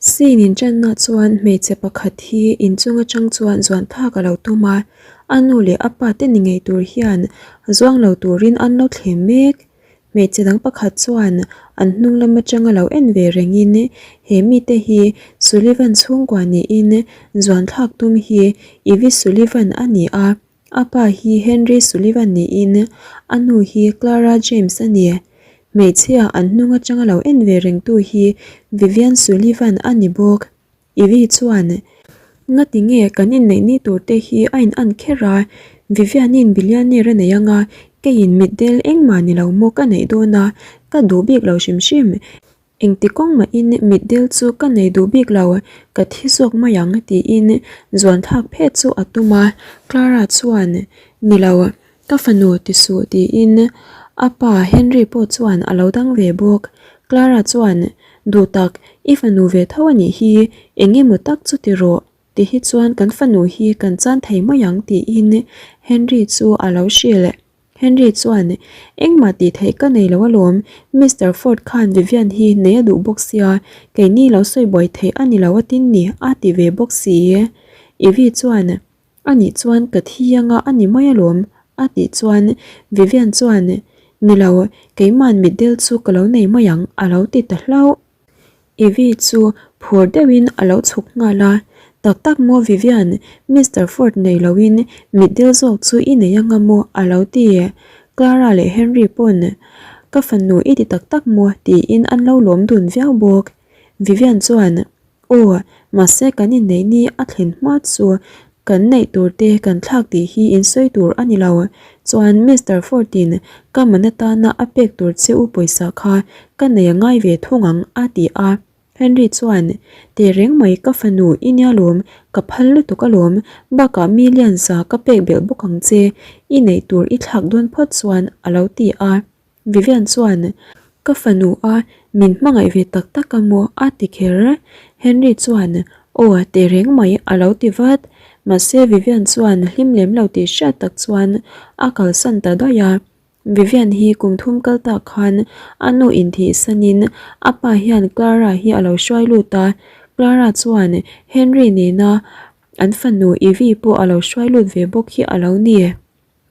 Scene inṭanna chuan hmeichhe pakhat hi inchung aṭang chuan zuan thlak a lo tum a, a nu leh a pa te ni ngei tur hian zuang lo turin an lo thlem mek. Hmeichhe dang pakhat chuan an hnung lam aṭanga lo en ve rengin he mite hi Sullivan chhungkua niin zuan thlak tum hi Evie Sullivan a ni a, A pa hi Henry Sullivan niin a nu hi Clara James a ni. Hmeichhia an hnung atanga lo en ve rengtu hi Vivian Sullivan a ni bawk. Ivy chuan, Ngati nge kan inneih ni tur te hi a in an kher a, Vivian-in billionaire a nei anga keiin mitdel engmah ni lo maw ka neih dawn a, ka duh bik lo hrim hrim. Engti kawng mahin mitdel chu ka nei duh bik lo, ka thi zawk mai ang tiin zuan thlak phet chu a tum a, Clara chuan Ni lo, ka fanu ti suh tiin a pa Henry pawh chuan a lo dang ve bawk. Clara chuan Duh tak, i fanu ve tho a nih hi, eng emaw tak chu ti rawh, ti hi chuan kan fanu hi kan chan thei mai ang tiin Henry chu a lo hrilh. Henry chuan, Engmah tih theih ka nei lo alawm, Mister Ford khan Vivian hi nei a duh bawk sia, keini lo sawi buai theih a ni lo a tin ni, a ti ve bawk si. Evie chuan, A nih chuan ka thi anga a ni mai alawm, a tih chuan Vivian chuan, Ni lo, keima'n mitdel chu ka lo nei mai ang, a lo ti ta hlauh. Evie chu phur deuhin a lo chhuk nghal a, Tak tak maw Vivian, Mister Ford nei loin mitdel zawk chu i nei anga maw a lo ti. Clara leh Henry pawn ka fanu i ti tak tak maw tiin an lo lawm dun viau bawk. Vivian chuan Aw, mahse kan inneih ni a thlen hma chu kan neih tur te kan thlak tih hi in sawi tur a ni lo. Chuan Mister Ford-in ka man atana a pek tur che u pawisa kha ka nei a ngai ve thung ang a ti a. Henry chuan, Tehreng mai ka fanu i nia lawm, ka phal lutuk alawm, bakah million za ka pek belh bawk ang che, i neih tur i thlak dawn phawt chuan a lo ti a. Vivian chuan, Ka fanu a, min hmangaih ve tak tak a maw? a ti kher. Henry chuan, Aw, tehreng mai, a lo ti vat. Mahse Vivian chuan hlim lem lo tih hriat tak chuan a kalsan ta daih a. Vivian hi kum thum kal tak khan a nu inthihsanin a pa hian Clara hi a lo hruai lut a. Clara chuan Henry nena an fanu Evie pawh a lo hruai lut ve bawk hi a lo ni.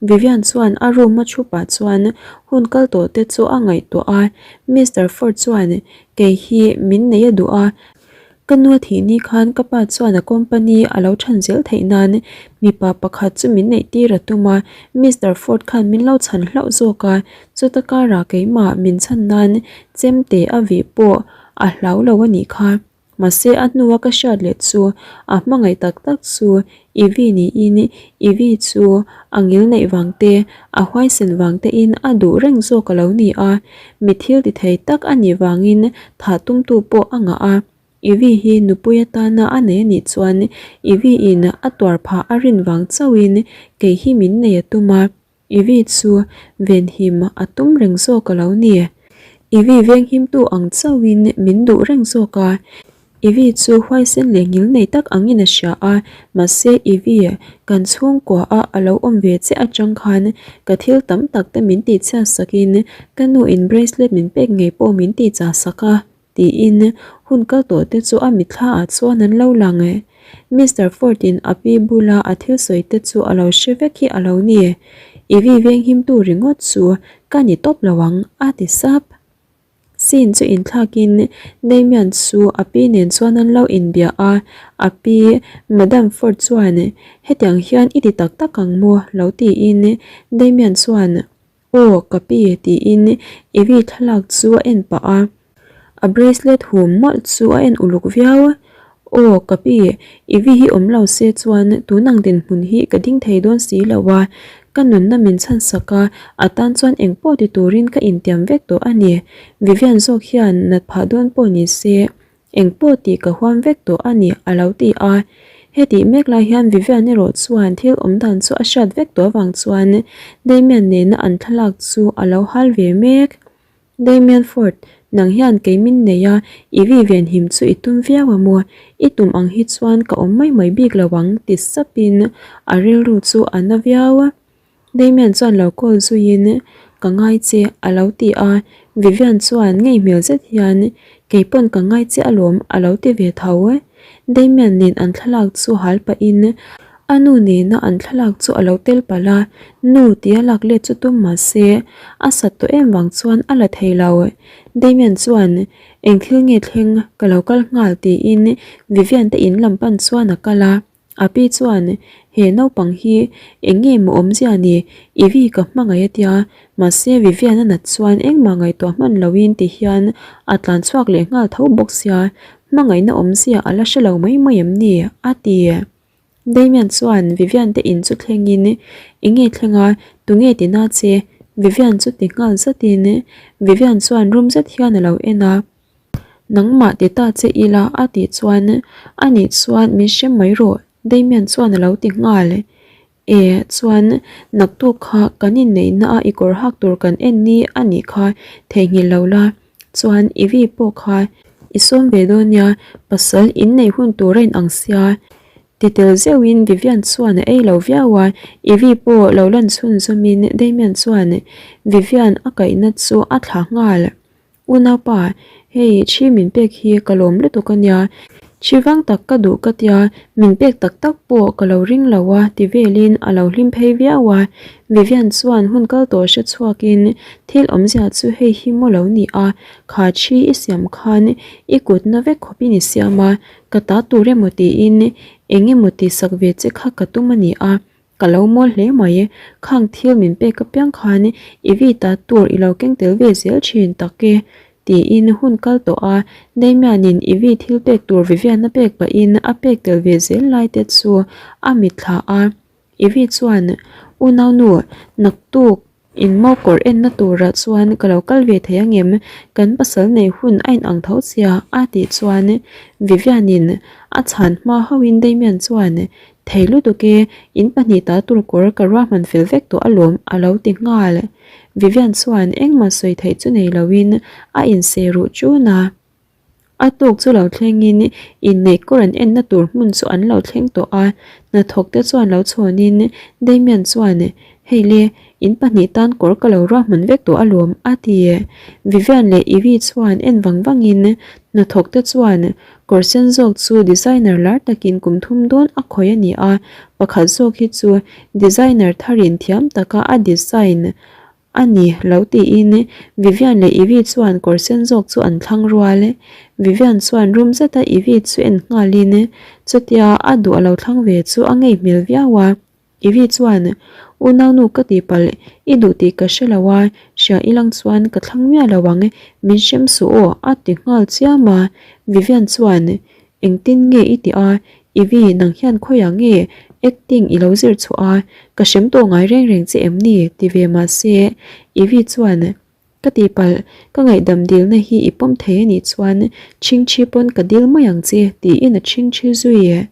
Vivian chuan a room a thu pah chuan hun kal tawh te chu a ngaihtuah a, Mister Ford chuan kei hi min nei a duh a, ka nu a thih ni khan ka pa chuan a company a lo chhan zel theih nan mipa pakhat chu min neih tir a tum a, Mister Ford khan min lo chhan hlauh zawk a, chuta karah keimah min chhan nan chemte a vih pawh a hlau lo a nih kha. Mahse a hnua ka hriat leh chu a hmangaih tak tak chu Evie niin Evie chu a ngil neih vang te, a huaisen vang te in a duh reng zawk a lo ni a, mi thil ti thei tak a nih vangin thah tumtu pawh a ngah a. Evie hi nupui atana a nei a nih chuan Evie in a tuar phah a rin vang chauhin kei hi min nei a tum a. Ivy chu venhim a tum reng zawk a lo ni. Ivy venghimtu ang chauhin min duh reng zawk a. Ivy chu huaisen leh ngil nei tak angin a hria a, mahse Ivy kan chhungkua a a lo awm ve che atang khan ka thil tam tak te min tihchhiat sakin ka nu in bracelet min pek ngei pawh min tihchah sak a. Tiin hun kal tawh te chu a mitthla ah chuan an lo lang e. Mister Ford in a pi bula a thil sawi te chu a lo hre vek hi a lo ni. Ivy venghim tu ringawt chu ka ni tawp lo ang a ti sap. Scene chu inthlak in Damian chu a pi nen chuan an lo inbia a, a pi Madam Ford chuan hetiang hian i ti tak tak ang maw lo tiin Damian chuan Aw, ka pi tiin Evie thlalak chu a en pah a, a bracelet hum mawlh chu a en uluk viau. Aw, ka pi, Evie hi awm lo se chuan tun ang dinhmun hi ka ding thei dawn si lo a, ka nunna min chhan sak a, a tan chuan engpawh ti turin ka intiam vek tawh a ni. Vivian zawk hian nat phah dawn pawh ni se Engpawh tih ka huam vek tawh a ni, a lo ti a. Hetih mek lai hian Vivian erawh chuan thil awm dan chu a hriat vek tawh avang chuan Damian nena an thlalak chu a lo hal ve mek. Damian Ford, nang hian kei min nei a, i vi venhim chu i tum viau a maw? I tum ang hi chuan ka awm mai mai bik lo ang, ti sapin a rilru chu a na viau a. Damian chuan lo call zuiin, Ka ngai che, a lo ti a. Vivian chuan ngei hmel zet hian, Kei pawn ka ngai chiah alawm a lo ti ve tho. Damian nen an thlalak chu hal pahin a nu nena an thlalak chu a lo tel palh a, nu tia lak let chu tum mah se a sat tawh em vang chuan a la thei lo. Damian chuan eng thil nge thleng ka lo kal nghal tiin Vivian te in lam pan chuan a kal a. A pi chuan, He naupang hi eng nge maw awmzia ni? Ivy ka hmangaih a tia, mahse Vivian a nat chuan engmah ngaihtuah hman loin ti hian a tlan chhuak leh nghal tho bawk sia, hmangaihna awmzia a la hre lo mai mai em ni? a ti. Damian chuan Vivian te in chu thlengin, Eng nge thleng a? Tunge ti na che? Vivian chu ti nghal zatin Vivian chuan rum zet hian a lo en a. Nangmah ti ta che ila a tih chuan a nih chuan min hrem mai rawh Damian chuan a lo ti nghal. E chuan naktuk kha kan inneihna a i kawr hak tur kan en ni a nih kha theihnghilh lo la chuan Ivy pawh kha i sawm ve dawn nia pasal inneih hun tur a inang sia ti tel zeuhin Vivian chuan a ei lo viau a Ivy pawh lo lan chhunzawmin Damian chuan Vivian a kaihna chu a thlah nghal. Unaupa, hei thi min pek hi ka lawm lutuk a nia, thi vang tak ka duh ka tia, min pek tak tak pawh ka lo ring lo a ti velin a lo hlim phei viau a. Vivian chuan hun kal tawh hre chhuakin thil awmzia chu hei hi maw lo ni a, kha thi i siam khan i kutna vek khawpin i siam a, ka ta tur emaw tiin eng emaw tihsak ve che kha ka tum a ni a, Ka lo mawl hle mai, khang thil min pek apiang khan i vi ta tur i lo keng tel ve zel thin tak e, tiin hun kal tawh a, Damian-in i vi thil pek tur Vivian-a pek pahin a pek tel ve zel lai te chu a mitthla a, i vi chuan, Unaunu, naktuk In mo kawr enna turah chuan ka lo kal ve thei angem? Kan pasal nei hun a inang tho chia a tih chuan Vivian-in a chhan hma hauhin Damian chuan Thei lutuk e, in pahnih ta tur kawr ka ruahman fel vek tawh alawm a lo ti nghal. Vivian chuan engmah sawi theih chu nei loin a inseh ruh ṭun a. A tawk chu lo thlengin inneih kawr an enna tur hmun chu an lo thleng tawh a, hnathawk te chuan lo chhawnin Damian chuan, Hei le, in pahnih tan kawr ka lo ruahman vek tawh alawm, a ti. Vivian leh Ivy chuan en vang vangin hnathawk te chuan kawr sen zawk chu designer lar takin kum thum dawn a khawih a ni a, pakhat zawk hi chu designer tharin thiam taka a design A ni, lo tiin Vivian leh Ivy chuan kawr sen zawk chu an thlang rual. Vivian chuan rum zeta Ivy chu en nghalin chutia a duh a lo thlang ve chu a ngei hmel viau a. Ivy chuan, Unaunu ka tih palh, i duh tih ka hre lo a, hria ilang chuan ka thlang miah lo ang, min hrem suh aw a ti nghal chiam a. Vivian chuan, Engtin nge i tih a? Ivy, nang hian khawiah nge acting i lo zir chhuah a? Ka hrem tawh ngai reng reng che em ni? ti ve mah se, Ivy chuan, Ka tihpalh, ka ngaihdam dilna hi i pawm thei a nih chuan chhingchhi pawn ka dil mai ang che, tiin a chhingchhi zui.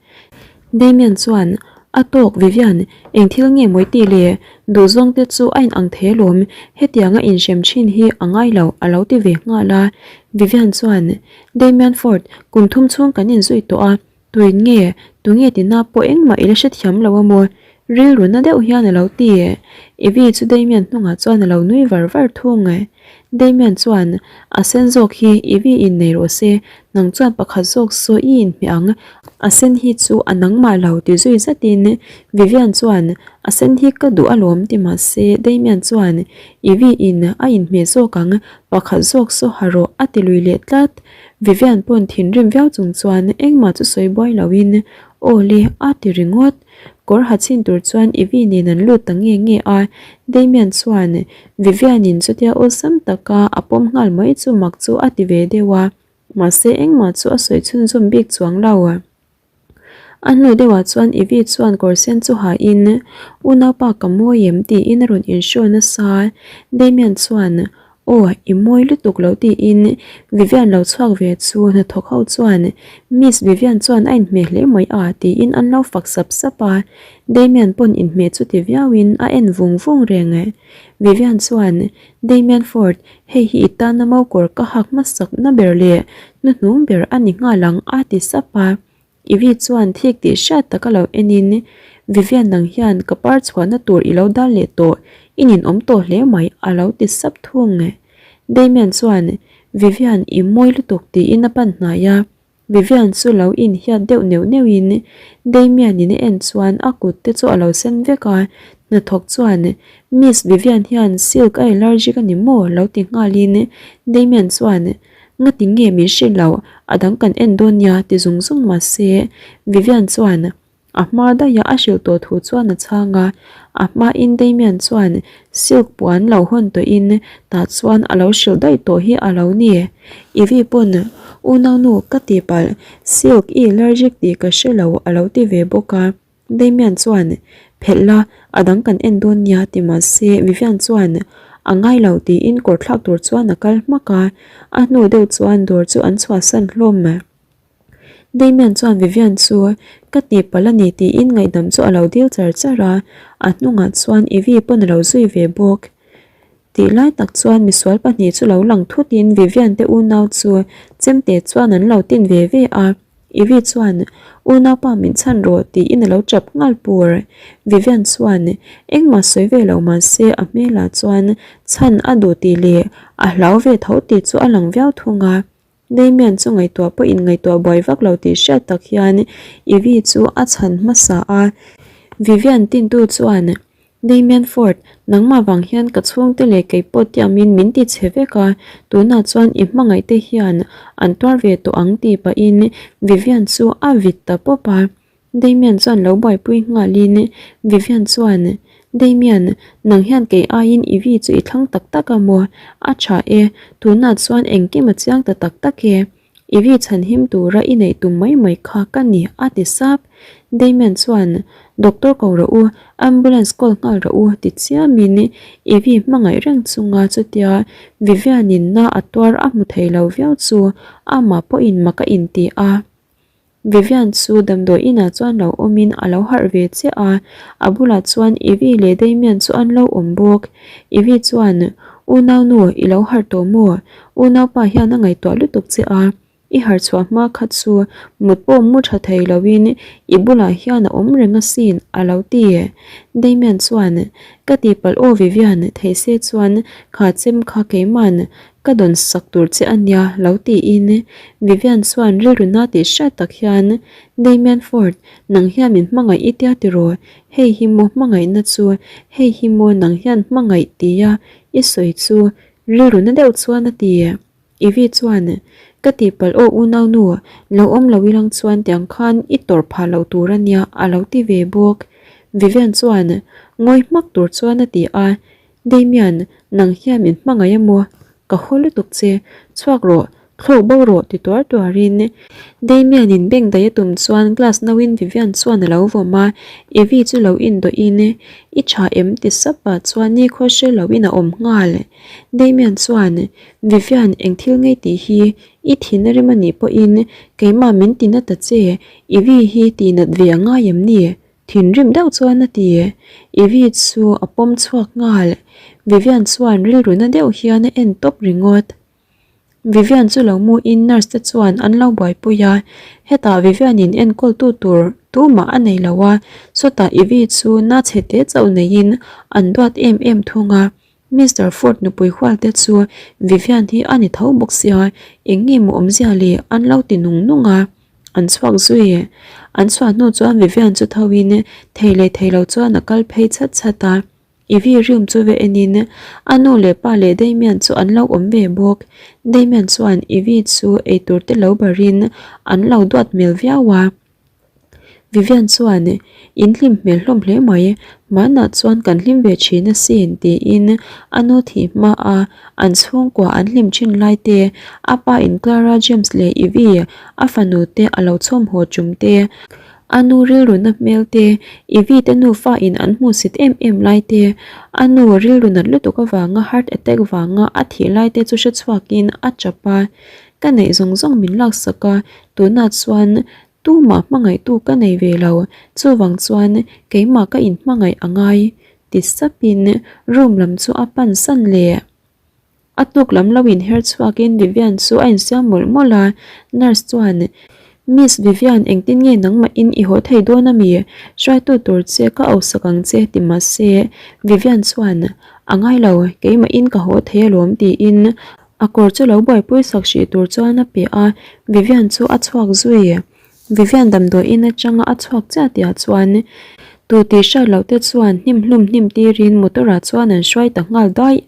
Damian chuan, A tawk, Vivian, eng thil nge mawi tih le? Duhzawng te chu a inang thei alawm, hetianga inhrem thin hi a ngai lo, a lo ti ve nghal a. Vivian chuan, Damian Ford, kum thum chhung kan inzui tawh a, tuin nge, tunge tina pawh engmah i la hrethiam lo a maw? Rilru na deuh hian a lo ti. Evie chu Damian hnungah chuan a lo nui var var thung. Damian chuan, A sen zawk hi Evie in nei rawh se, nang chuan pakhat zawk saw i inhmeh ang, a sen hi chu a nangmah lo ti zui zatin Vivian chuan, A sen hi ka duh alawm ti mah se Damian chuan, Evie in a inhmeh zawk ang, Pakhat zawk saw ha rawh a ti lui leh tlat. Vivian pawn thinrim viau chung chuan engmah chu sawi buai loin Aw le a ti ringawt. Kawr ha chhin tur chuan Ivy nen an lut ta nge nge a, Damian chuan Vivian in chutia awlsam taka a pawm nghal mai chu mak chu a ti ve deuh a, mahse engmah chu a sawi chhunzawm bik chuang lo. A hnu deuhah chuan Ivy chuan kawr sen chu hain, Unaupa ka mawi em? tiin a rawn inhraw nasa. Damian chuan, Aw, i mawi lutuk lo tiin Vivian lo chhuak ve chu hnathawk ho chuan, Miss Vivian chuan a inhmeh hle mai a tiin an lo fak sap sap a. Damian pawn inhmeh chu ti viauin a en vung vung reng. Vivian chuan, Damian Ford, hei hi i tana mo kawr ka hak hmasak na ber leh hnuhnung ber a ni nghal ang a ti sap a. Ivy chuan thik tih hriat taka lo enin, Vivian nang hian ka par chhuahna tur i lo dal leh tawh, i ninawm tawh hle mai a lo ti sap thung. Damian chuan, Vivian i mawi lutuk tiin a pan hnai a. Vivian chu lo inhiat deuh neuh neuhin Damian in a en chuan a kut te chu a lo sen vek a, hnathawk chuan Miss Vivian hian silk a allergic a ni maw? lo ti nghalin Damian chuan Ngati nge min hrilh loh, a dang kan en dawn nia ti zung zung mahse Vivian chuan A hma daihah a hrilh tawh thu chuan a chhang a, a hmain Damian chuan silk puan lo hawn tawhin tah chuan a lo hrilh daih tawh hi a lo ni. Ivy pawn, Unaunu, ka tihpalh, silk i allergic tih ka hre lo a lo ti ve bawk a. Damian chuan, Phelh la, a dang kan en dawn nia ti mah se Vivian chuan, A ngai lo tiin kawr thlak tur chuan a kal hmak a, a hnu deuh chuan dawr chu an chhuahsan hlawm. Damian chuan Vivian chu ka tihpalh a ni tiin ngaihdam chu a lo dil char char a, a hnungah chuan Ivy pawn a lo zui ve bawk. Tih lai tak chuan misual pahnih chu lo lang thutin Vivian te unau chu chemte chuan an lo tin ve ve a, Ivy chuan Unaupa min chhan rawh tiin a lo tap nghal pur. Vivian chuan engmah sawi ve lo mahse a hmelah chuan chhan a duh tih leh a hlau ve tho tih chu a lang viau thung a. Damian chu ngaihtuah pawhin ngaihtuah buai vak lo tih hriat tak hian Ivy chu a chhan hmasa a. Vivian tintu chuan, Damian Ford, nangmah vang hian ka chhungte leh kei pawh tiamin min ti chhe vek a, tunah chuan i hmangaihte hian an tuar ve tawh ang tih pahin Vivian chu a vit ta pawp a. Damian chuan lo buaipui nghalin Vivian chuan, Damian, nang hian kei aiin Ivy chu i thlang tak tak a maw? A tha e, tunah chuan engkim a chiang ta tak tak e. Ivy chhanhim tura i neih tum mai mai kha ka ni, a ti sap. Damian chuan, Doctor ko rawh u, ambulance call nghal rawh u, ti chiamin Ivy hmangaih reng chunga chutia Vivian-in na a tuar a hmu thei lo viau chu amah pawhin mak a inti a. Vivian chu damdawi inah chuan lo awmin a lo harh ve chiah a, a bulah chuan Ivy leh Damian chu an lo awm bawk. Ivy chuan, Unaunu, i lo harh tawh maw? Unaupa hian a ngaihtuah lutuk che a, i harh chhuah hma kha chu mut pawh mu tha thei loin i bulah hian a awm reng asin, a lo ti. Damian chuan, Ka tihpalh aw Vivian, theih se chuan kha chem kha keima'n Ka dawn sak tur che a nia lo tiin Vivian chuan rilru na tih hriat tak hian Damian Ford, nang hian min hmangaih i tia tiraw? Hei hi maw hmangaihna chu, hei hi maw nang hian hmangaih tia i sawi chu rilru na deuh chuan a ti. Ivy chuan Ka tihpalh aw unaunu, lo awm lo ilang chuan tiang khan i tawrh phah loh tur a nia a lo ti ve bawk. Vivian chuan ngawi hmak tur chuan a ti a, Damian, nang hian min hmangaih a maw? Ka haw lutuk che, chhuak rawh, thlawk bo rawh ti tuar tuarin Damian-in bank daih a tum chuan glass nauin Vivian chuan a lo vawm a, Evie chu lo indawhin I tha em? ti sap pah chuan nikhua hre loin a awm nghal. Damian chuan Vivian eng thil ngei tih hi i thin a rem a nih pawhin keimah min ti na ta che, Evie hi tihnat ve a ngai em ni? Thinrim deuh chuan a ti. Ivy chu a pawm chhuak nghal. Vivian chuan rilru na deuh hian a en tawp ringawt. Vivian chu lo mu in nurse te chuan an lo buaipui a, hetah Vivian in enkawl tu tur tumah a nei lo a, sawtah Ivy chu na chhe te chauh neiin an duat em em thung a. Mister Ford nupui hual te chu Vivian hi a ni tho bawk sia, eng nge maw awmzia le an lo ti nung nung a. An chhuak zui. An chhuah hnu chuan Vivian chu tho in thei leh thei lo chuan a kal phei chhat chhat a. Ivy room chu ve en in a nu leh pa leh Damian chu an lo awm ve bawk. Damian chuan Ivy chu eitur te lo bar in an lo duat hmel viau a. Vivian chuan, In hlim hmel hlawm hle mai, hmanah chuan kan hlim ve thin asin tiin a nu thih hmaa an chhungkua an hlim thin lai te, a pa in Clara James leh Ivy a fanu te a lo chhawm haw tum te, a nu rilru na hmel te, Ivy te nufa in an hmuhsit em em lai te, a nu rilru nat lutuk avanga heart attack vanga a thih lai te chu hrechhuakin a tap a, Ka neih zawng zawng min laksak a, tunah chuan tumah hmangaihtu ka nei ve lo, chuvang chuan keimah ka inhmangaih a ngai ti sapin room lam chu a pan san leh. A tuk lam lo inher chhuakin Vivian chu a insiam mawlh mawlh a, nurse chuan Miss Vivian engtin nge nangmahin i haw thei dawn a mi? Hruaitu tur che ka ausak ang che ti mahse Vivian chuan a ngai lo, keimahin ka haw thei alawm tiin. A kawr chu lo buaipui sak hrih tur chuan a pe a, Vivian chu a chhuak zui. Vivian damdawiin atanga a chhuak chiah tihah chuan tu tih hriat loh te chuan hnim hlum hnim tirin motor ah chuan an hruai ta nghal daih.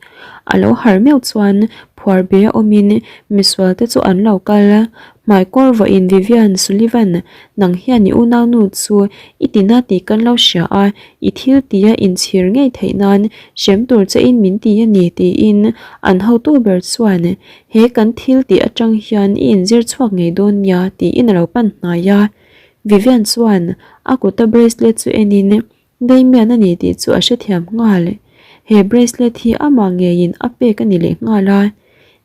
A lo harh meuh chuan phuar be a awmin misual te chu an lo kal a, hmaikawr vawiin Vivian Sullivan nang hian i unaunu chu i tina tih kan lo hria a, i thil tia inchhir ngei theih nan hrem tur che in min ti a ni tiin an hotu ber chuan He kan thil tih atang hian i inzir chhuak ngei dawn nia tiin a lo pan hnai a. Vivian chuan a kuta bracelet chu enin Damian a ni tih chu a hrethiam nghal. He bracelet hi amah ngeiin a pek a ni leh nghal a.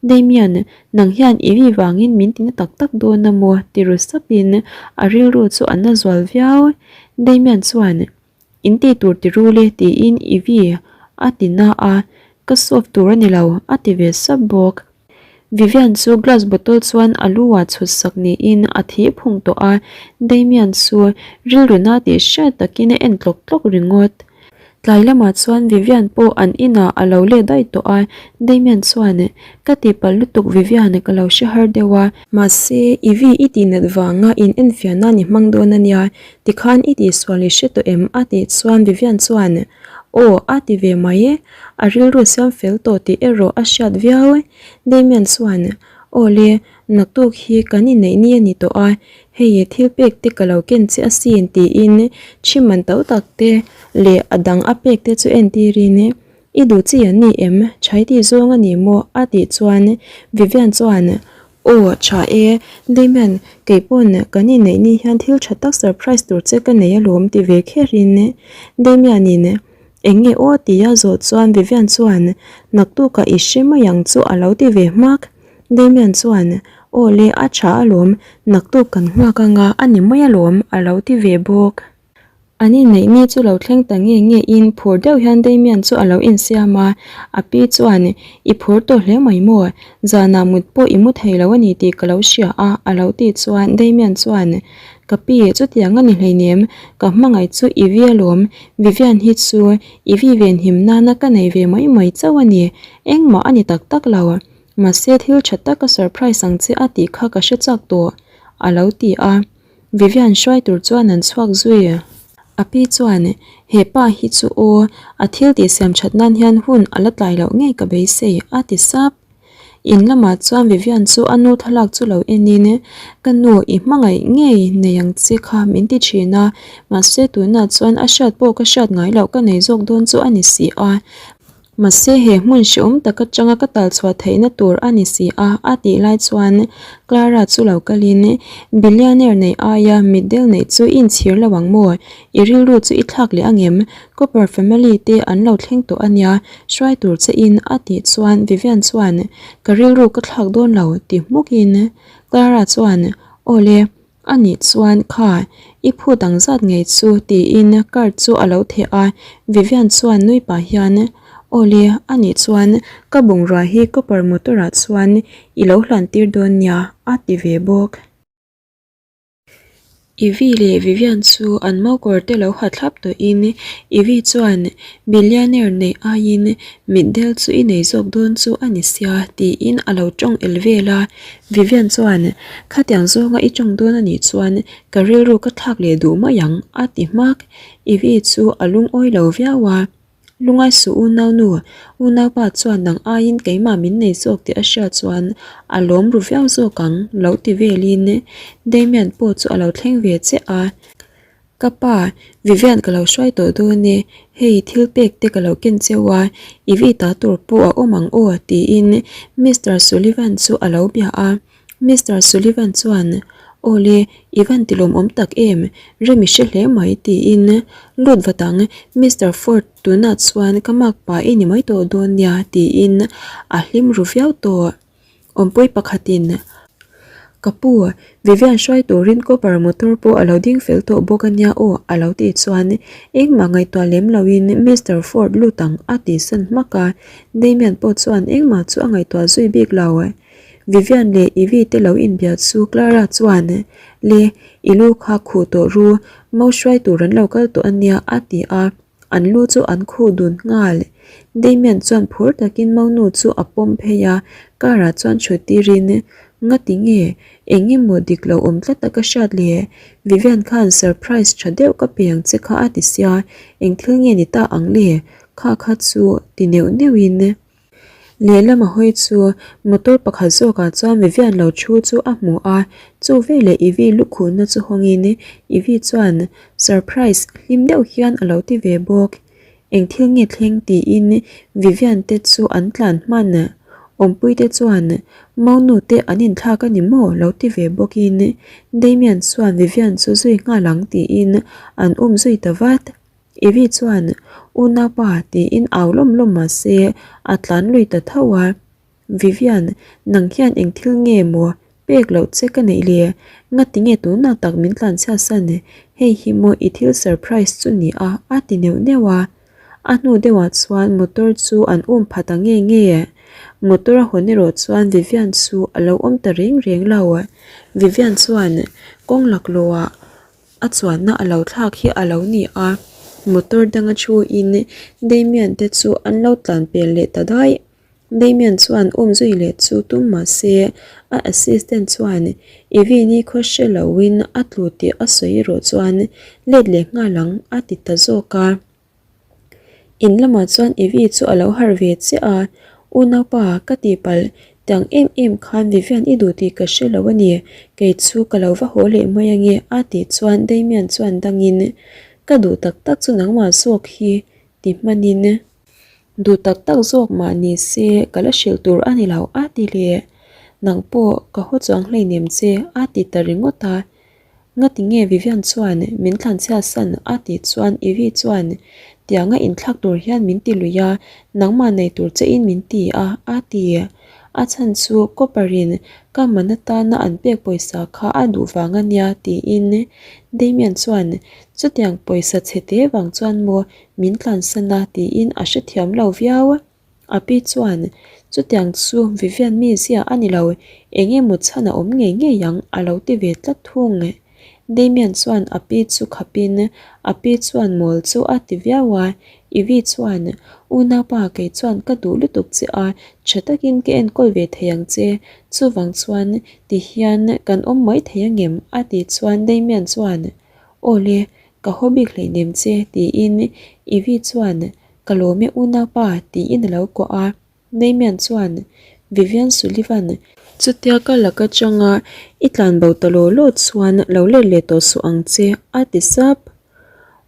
Damian, nang hian i vi vangin min tina tak tak dawn a maw? ti ru sapin a rilru chu a na zual viau. Damian chuan In tih tur ti rul e tiin i vi a ti na a, ka solve tur a ni lo a ti ve sap bawk. Vivian chu glass bottle chuan a lu ah chhut sak niin a thi phung tawh a, Damian chu rilru na tih hriat takin a en tlawk tlawk ringawt. Tlai lamah chuan Vivian pawh an inah a lo let daih tawh a, Damian chuan ka tihpalh lutuk Vivian ka lo hre har deuh a, mahse i vi i tihnat vanga in enfiah nan i hmang dawn a nia Tikhan i tihsual i hre tawh em? a tih chuan Vivian chuan, Aw, a ti ve mai e. A rilru siam fel tawh tih erawh a hriat viau e. Damian chuan, Aw le, naktuk hi kan inneih ni a ni tawh a, hei thil pek te ka lo ken che asin tiin thi man to tak te leh a dang a pek te chu entirin I duh chi an ni em? Chhai tih zawng a ni maw? a tih chuan Vivian chuan, Aw, tha e. Damian, kei pawn kan inneih ni hian thil tha tak surprise tur che ka nei alawm ti ve kherin Damian-in eng nge aw tia zawh chuan Vivian chuan naktukah i hre mai ang chu a lo ti ve hmak. Damian chuan aw le a tha alawm, naktuk kan nghak anga a ni mai alawm a lo ti ve bawk. An inneih ni chu lo thleng ta nge nge in phur deuh hian Damian chu a lo insiam a, a pi chuan I phur tawh hle mai maw? Zanah mut pawh i mu thei lo a ni tih ka lo hria a a lo tih chuan Damian chuan Ka pi, chutiang a ni hleinem, ka hmangaih chu i vi alawm, Vivian hi chu i vi venhim nana ka nei ve mai mai chauh a ni, engmah a ni tak tak lo, mahse thil tha tak ka surprise ang che a tih kha ka hre chak tawh a lo ti a. Vivian hruai tur chuan an chhuak zui. A pi chuan, He pa hi chu aw, a thil tih siam that nan hian hun a la tlai loh ngei ka beisei, a ti sap. In lamah chuan Vivian chu a nu thlalak chu lo enin, Ka nu, i hmangaih ngei nei ang che kha min ti thin a, mahse tunah chuan a hriat pawh ka hriat ngai loh ka nei zawk dawn chu a ni si a. Mahse he hmun hrehawm tak atanga ka tal chhuah theihna tur a ni si a, a tih lai chuan Clara chu lo kalin, Billionaire neih aia mitdel neih chu i inchhir lo ang maw? I rilru chu i thlak leh angem? Cooper family te an lo thleng tawh a nia, hruai tur che in, a tih chuan Vivian chuan, Ka rilru ka thlak dawn lo, ti hmukin Clara chuan, Aw le, A nih chuan kha, i phut ang zat ngei chu tiin card chu a lo theh a, Vivian chuan nui pah hian, Aw le, a nih chuan ka bungrua hi copper motor ah chuan i lo hlan tir dawn nia a ti ve bawk. Ivy leh Vivian chu an mokawr te lo ha thlap tawhin Ivy chuan Billionaire neih aiin mitdel chu i nei zawk dawn chu a ni sia tiin a lo tawng el vel a, Vivian chuan, Khatiang zawnga i tawng dawn a nih chuan ka rilru ka thlak leh duh mai ang, a ti hmak. Ivy chu a lungawi lo viau a. Lungai suh unaunu, unaupa chuan nang aiin keimah min nei zawk tih a hriat chuan a lawm ru viau zawk ang, lo ti velin Damian pawh chu a lo thleng ve chiah a. Ka pa, Vivian ka lo hruai tawh dawn e, hei thil pek te ka lo ken cheu a, i vi ta tur pawh a awm ang aw tiin Mister Sullivan chu a lo bia a. Mister Sullivan chuan, Aw le, i van ti lawmawm tak em, rem i hre hle mai tiin lut vat ang, Mister Ford tunah chuan ka makpa i ni mai tawh dawn nia tiin a hlim ru viau tawh. Awmpui pakhatin, Ka pu, Vivian hruai turin copper motor pawh a lo ding fel tawh bawk a nia aw a lo tih chuan engmah ngaihtuah lem loin Mister Ford lut ang a tih san hmak a, Damian pawh chuan engmah chu a ngaihtuah zui bik lo. Vivian leh Ivy te lo inbia chu Clara chuan, Le, i lu kha khuh tawh ru, mo hruai tur an lo kal tawh a nia a ti a. An lu chu an khuh dun nghal. Damian chuan phur takin Monu chu a pawm phei a, Car ah chuan thut tirin, Ngati nge, eng emaw dik lo awm tlat a ka hriat le? Vivian khan surprise tha deuh ka pe ang che kha a ti sia, eng thil nge ni ta ang le? Kha kha chu ti neuh neuhin. Lehlam a hawi chu motor pakhat zawkah chuan Vivian lo thu chu a hmu a, chu veleh Ivy lukhuhna chu hawngin Ivy chuan surprise hlim deuh hian a lo ti ve bawk. Eng thil nge thleng tiin Vivian te chu an tlan hman. Awmpui te chuan Maunu te an inthlak a ni maw lo ti ve bawkin Damian chuan Vivian chu zui nghal ang tiin an um zui ta vat. Ivy chuan Unaupa tiin au lawm lawm mah se a tlan lui ta tho a. Vivian, nang hian eng thil nge maw pek loh che ka neih le? Ngati nge tunah tak min tlanchhiat san? Hei hi maw i thil surprise chu ni a? a ti neuh neuh a. A hnu deuhah chuan motor chu an um pha ta nge nge. Motor a hawn erawh chuan Vivian chu a lo awm ta reng reng lo. Vivian chuan kawng laklawhah a chuanna a lo thlak hi a lo ni a, motor danga thuin Damian te chu an lo tlan pel leh ta daih. Damian chuan um zui leh chu tum mah se a assistant chuan Ivy ni khaw hre loin a tlu tih a sawi erawh chuan let leh nghal ang a ti ta zawk a. In lamah chuan Ivy chu a lo harh ve chiah a, Unaupa ka tihpalh tiang em em khan Vivian i duh tih ka hre lo a ni, kei chu ka lo va haw leh mai ange a tih chuan Damian chuan dangin Ka duh tak tak chu nangmah zawk hi ti hmanin. Duh tak tak zawk mah ni se ka la hrilh tur a ni lo a ti leh. Nang pawh ka haw chuang hleinem che a ti ta ringawt a. Ngati nge Vivian chuan min thlanchhiat san a tih chuan Ivy chuan tianga inthlak tur hian min ti lui a, nangmah nei tur che in min ti a a ti. A chhan chu Copper in ka man atana an pek pawisa kha a duh vang a nia tiin Damian chuan chutiang pawisa chhe te vang chuan maw Min tlansan a tiin a hrethiam lo viau. A pi chuan, Chutiang chu Vivian mizia a ni lo, eng emaw chhan a awm ngei ngei ang a lo ti ve tlat thung. Damian chuan a pi chu khapin a pi chuan mawl chu a ti viau a. Ivy chuan, Unaupa kei chuan ka duh lutuk che a, tha takin ka enkawl ve thei ang che, chuvang chuan tihian kan awm mai thei angem? a tih chuan Damian chuan, Aw le, Ka haw bik hleinem che tiin Ivy chuan ka lawm e unaupa tiin a lo kuah a. Damian chuan Vivian Sullivan chutia ka lak atanga i tlan bo ta law law chuan lo let leh tawh suh ang che a ti sap.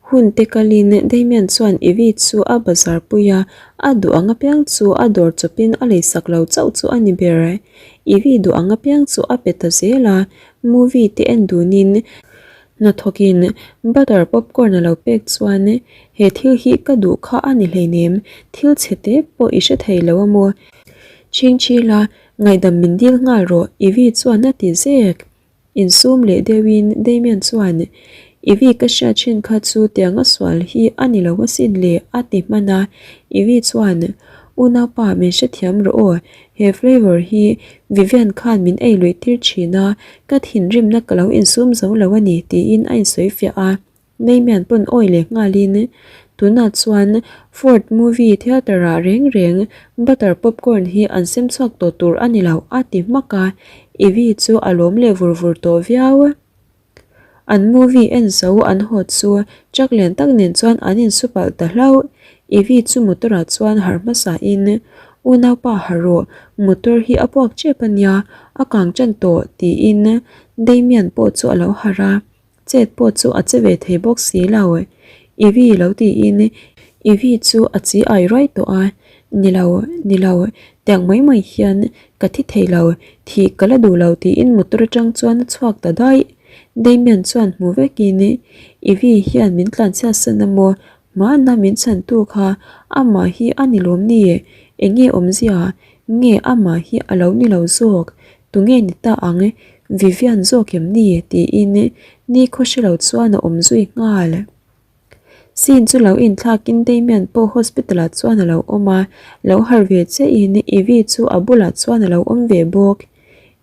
Hun te kalin Damian chuan Ivy chu a bazar pui a, a duh ang apiang chu a dawr chawpin a leisak lo chauh chu a ni ber. Ivy duh ang apiang chu a pe ta zel a, movie te en dunin Hnathawkin butter popcorn a lo pek chuan he thil hi ka duh kha a ni hleinem, thil chhe te pawh i hre thei lo a maw? Chhingchhila ngaihdam min dil nghal rawh Ivy chuan a ti zek. Insum leh deuhin Damian chuan Ivy ka hriat thin kha chu tiang a sual hi a ni lo asin le a ti hman a, Ivy chuan Unaupa min hrethiam rawh aw, He flavour hi Vivian khan min ei luih tir thin a, ka thinrimna ka lo insum zo lo a ni tiin a insawi fiah a. Damian pawn awi leh nghalin, Tunah chuan Ford movie theatre ah reng reng butter popcorn hi an sem chhuak tawh tur a ni lo a ti hmak a, Ivy chu a lawm leh vur vur tawh viau. An movie en zo an haw chu truck lian tak nen chuan an insu palh ta hlauh. Ivy chu motor ah chuan harh hmasa in, Unaupa harh rawh, motor hi a puak tep a nia, a kang tan tawh tiin Damian pawh chu a lo harh a, chet pawh chu a che ve thei bawk si lo. Ivy lo tiin Ivy chu a chi ai ruai tawh a, Ni lo, ni lo, tiang mai mai hian ka thi thei lo, thih ka la duh lo tiin motor atang chuan a chhuak ta daih. Damian chuan hmu vekin Ivy hian min tlanchhiat san a maw? Hmana min chhantu kha amah hi a ni lawm ni? Enge awmzia? Nge amah hi a lo ni lo zawk? Tunge ni ta ang? Vivian zawk em ni? tiin nikhaw hre lo chuan a awm zui nghal. Scene chu lo inthlakin Damian pawh hospital ah chuan a lo awm a, lo harh ve chiahin Ivy chu a bulah chuan a lo awm ve bawk.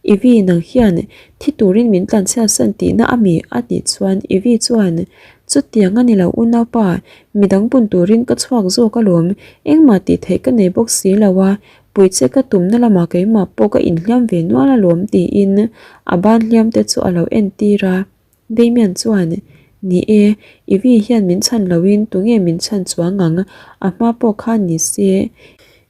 Ivy nang hian thi turin min tlanchhiat san tihna a mi? a tih chuan Ivy chuan Chutiang a ni lo unaupa, midang bun turin ka chhuak zawk alawm, engmah tih theih ka nei bawk si lo a. Pui che ka tumna lamah keimah pawh ka inhliam ve nual alawm tiin a ban hliam te chu a lo entir a. Damian chuan, Ni e, Ivy hian min chhan loin tunge min chhan chuang ang, a hma pawh khan ni se.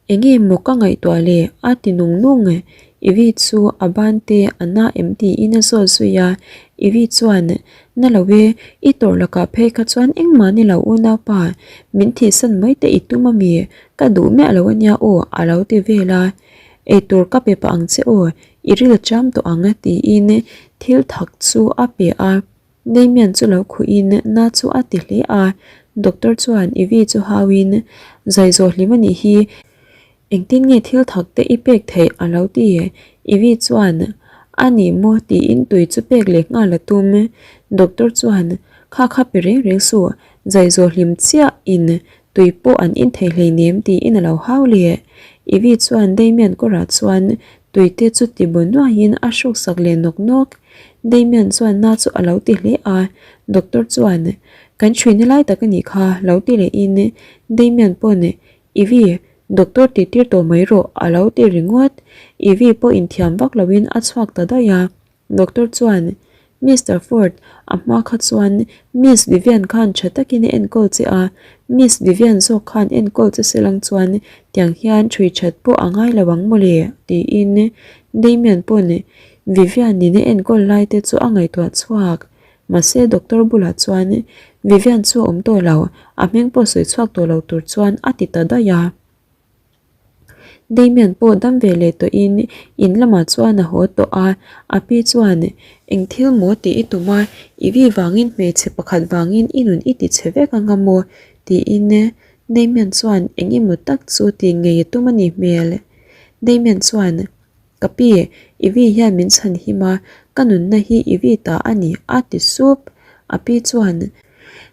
Enge maw ka ngaihtuah le? a ti nung nung. Ivy chu a ban te a na em tiin a zawt zui a. Ivy chuan, Na lo e, i tawrh lakah phei kha chuan engmah ni lo unaupa, min thihsan mai te i tum ami? Ka duh miah lo ania aw a lo ti vel a. Eitur ka pe pah ang che aw, i ril cham tawh ang tiin thil thak chu a pe a. Damian chu lo khuhin na chu a ti hle a, doctor chuan Ivy chu hauin zai zawh hlim a nih hi, engtin nge thil thak te i pek theih a lo ti. Ivy chuan a ni maw tiin tui chu pek leh nghal a tum. Doctor chuan kha kha pe reng reng suh, zai zawh hlim chiah in tui pawh an in thei hleinem tiin a lo hau leh. Ivy chuan Damian kawrah chuan tui te chu ti bu nuaiin a hruksak leh nawk nawk. Damian chuan na chu a lo ti hle a, doctor chuan, Kan ṭhuina lai tak a nih kha, lo ti lehin Damian pawn, Ivy, doctor tih tir tawh mai rawh, a lo ti ringawt. Ivy pawh inthiam vak loin a chhuak ta daih a. Doctor chuan, Mister Ford, a hma kha chuan Miss Vivian khan ṭha takin a enkawl che a, Miss Vivian zawk khan enkawl che se lang chuan tiang hian ṭhui ṭhat pawh a ngai lo ang mawle, tiin Damian pawn Vivian in a enkawl lai te chu a ngaihtuah chhuak. Mahse doctor bulah chuan Vivian chu a awm tawh lo, a hming pawh sawi chhuak tawh lo tur chuan a ti ta daih a. Damian pawh dam ve leh tawhin in lamah chuan a haw tawh a, a pi chuan eng thil maw tih i tum a, i vi vangin hmeichhe pakhat vangin i nun i ti chhe vek anga maw? tiin Damian chuan eng emaw tak chu tih ngei a tum a nih hmel. Damian chuan Ka pi, Ivy hian min chhan him a, ka nunna hi Ivy ta a ni, a ti sup. A pi chuan,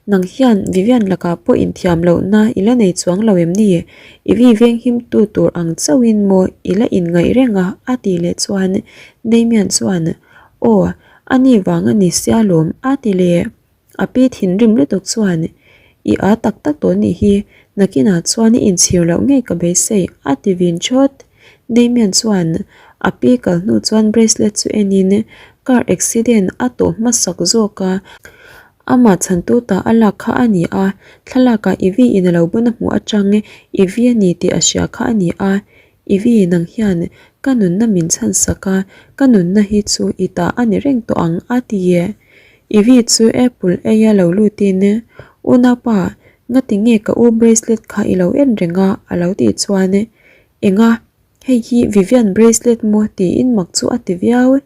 Nang hian Vivian lakah pawh inthiam lohna i la nei chuang lo em ni? Ivy venghim tu tur ang chauhin maw i la inngaih reng a? a tih leh chuan Damian chuan, Aw, a ni vang a ni sia lawm, a ti leh. A pi thinrim lutuk chuan, I â tak tak tawh nih hi, nakinah chuan i inchhir loh ngei ka beisei, a ti vin thawt. Damian chuan a pi kal hnu chuan bracelet chu enin car accident a tawh hmasak zawk a, amah chhantu ta a lak kha a ni a, thlalakah Ivy in a lo bun a hmuh atang Ivy a ni tih a hria kha a ni a, Ivy, nang hian ka nunna min chhan sak a, ka nunna hi chu i ta a ni reng tawh ang, a ti e. Ivy chu apple ei a lo lutin, Unaupa, ngati nge ka u bracelet kha i lo en reng a? a lo tih chuan, Enga, hei hi Vivian bracelet maw? tiin mak chu a ti viau.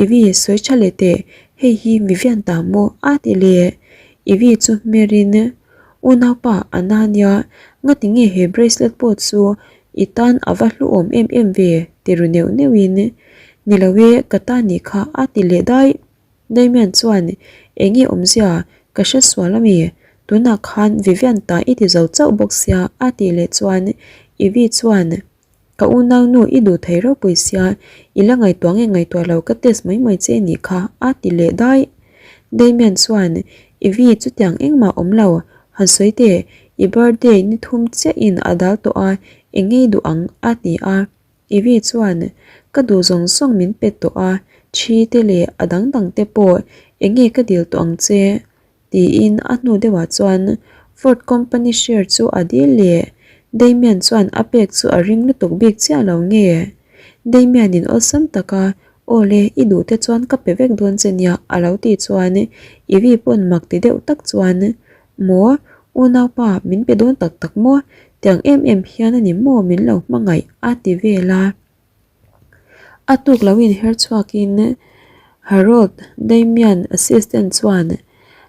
Ivy, sawi tha leh teh, hei hi Vivian ta maw? a ti leh. Ivy chu hmerin, Unaupa, a na nia, ngati nge he bracelet pawh chu I tan a va hluawm em em ve, ti ru neuh neuhin, Ni lo e, ka ta nih kha a ti leh daih. Damian chuan, Enge awmzia, ka hre sual ami? Tunah khan Vivian ta i ti zo chauh bawk sia a tih leh chuan Ivy chuan, Ka unaunu i duh thei ropui sia, i la ngaihtuah nge ngaihtuah lo ka test mai mai che nih kha a ti leh daih. Damian chuan, Ivy chutiang engmah awm lo, Han sawi teh, i birthday ni thum chiahin a dal tawh a, eng ngei duh ang a ti a. Ivy chuan, Ka duh zawng zawng min pe tawh a, thi te leh a dang dang te pawh eng nge ka dil tawh ang che? tiin a hnu deuhah chuan Ford company share chu a dil leh. Damian chuan a pek chu a ring lutuk bik chiah lo nge? Damian-in awlsam taka Aw le, i duh te chuan ka pe vek dawn che nia a lo tih chuan Ivy pawn mak ti deuh tak chuan Maw, unaupa min pe dawn tak tak maw? Tiang em em hian a ni maw min lo hmangaih a ti vel a. A tuk lo inher chhuakin Harold Damian assistant chuan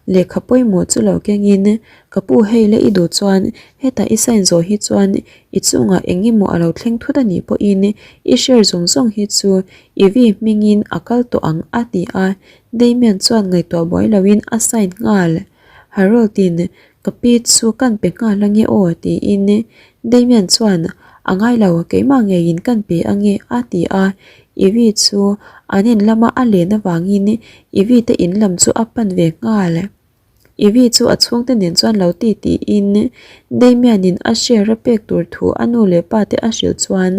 Lehkha pawimawh chu lo kengin, Ka pu hei le i duh chuan hetah i sign zawh hi chuan i chungah eng emaw a lo thleng thut a nih pawhin i share zawng zawng hi chu i vi hmingin a kal tawh ang a ti a, Damian chuan ngaihtuah buai loin a sign nghal. Harold-in Ka pi chu kan pe nghal ange aw tiin Damian chuan A ngai lo, keimah ngeiin kan pe ange a ti a, Ivy chu an in lama a len avangin Ivy te in lam chu a pan ve nghal. Ivy chu a chhungte nen chuan lo ti tiin Damian in a share a pek tur thu a nu leh pa te a hrilh chuan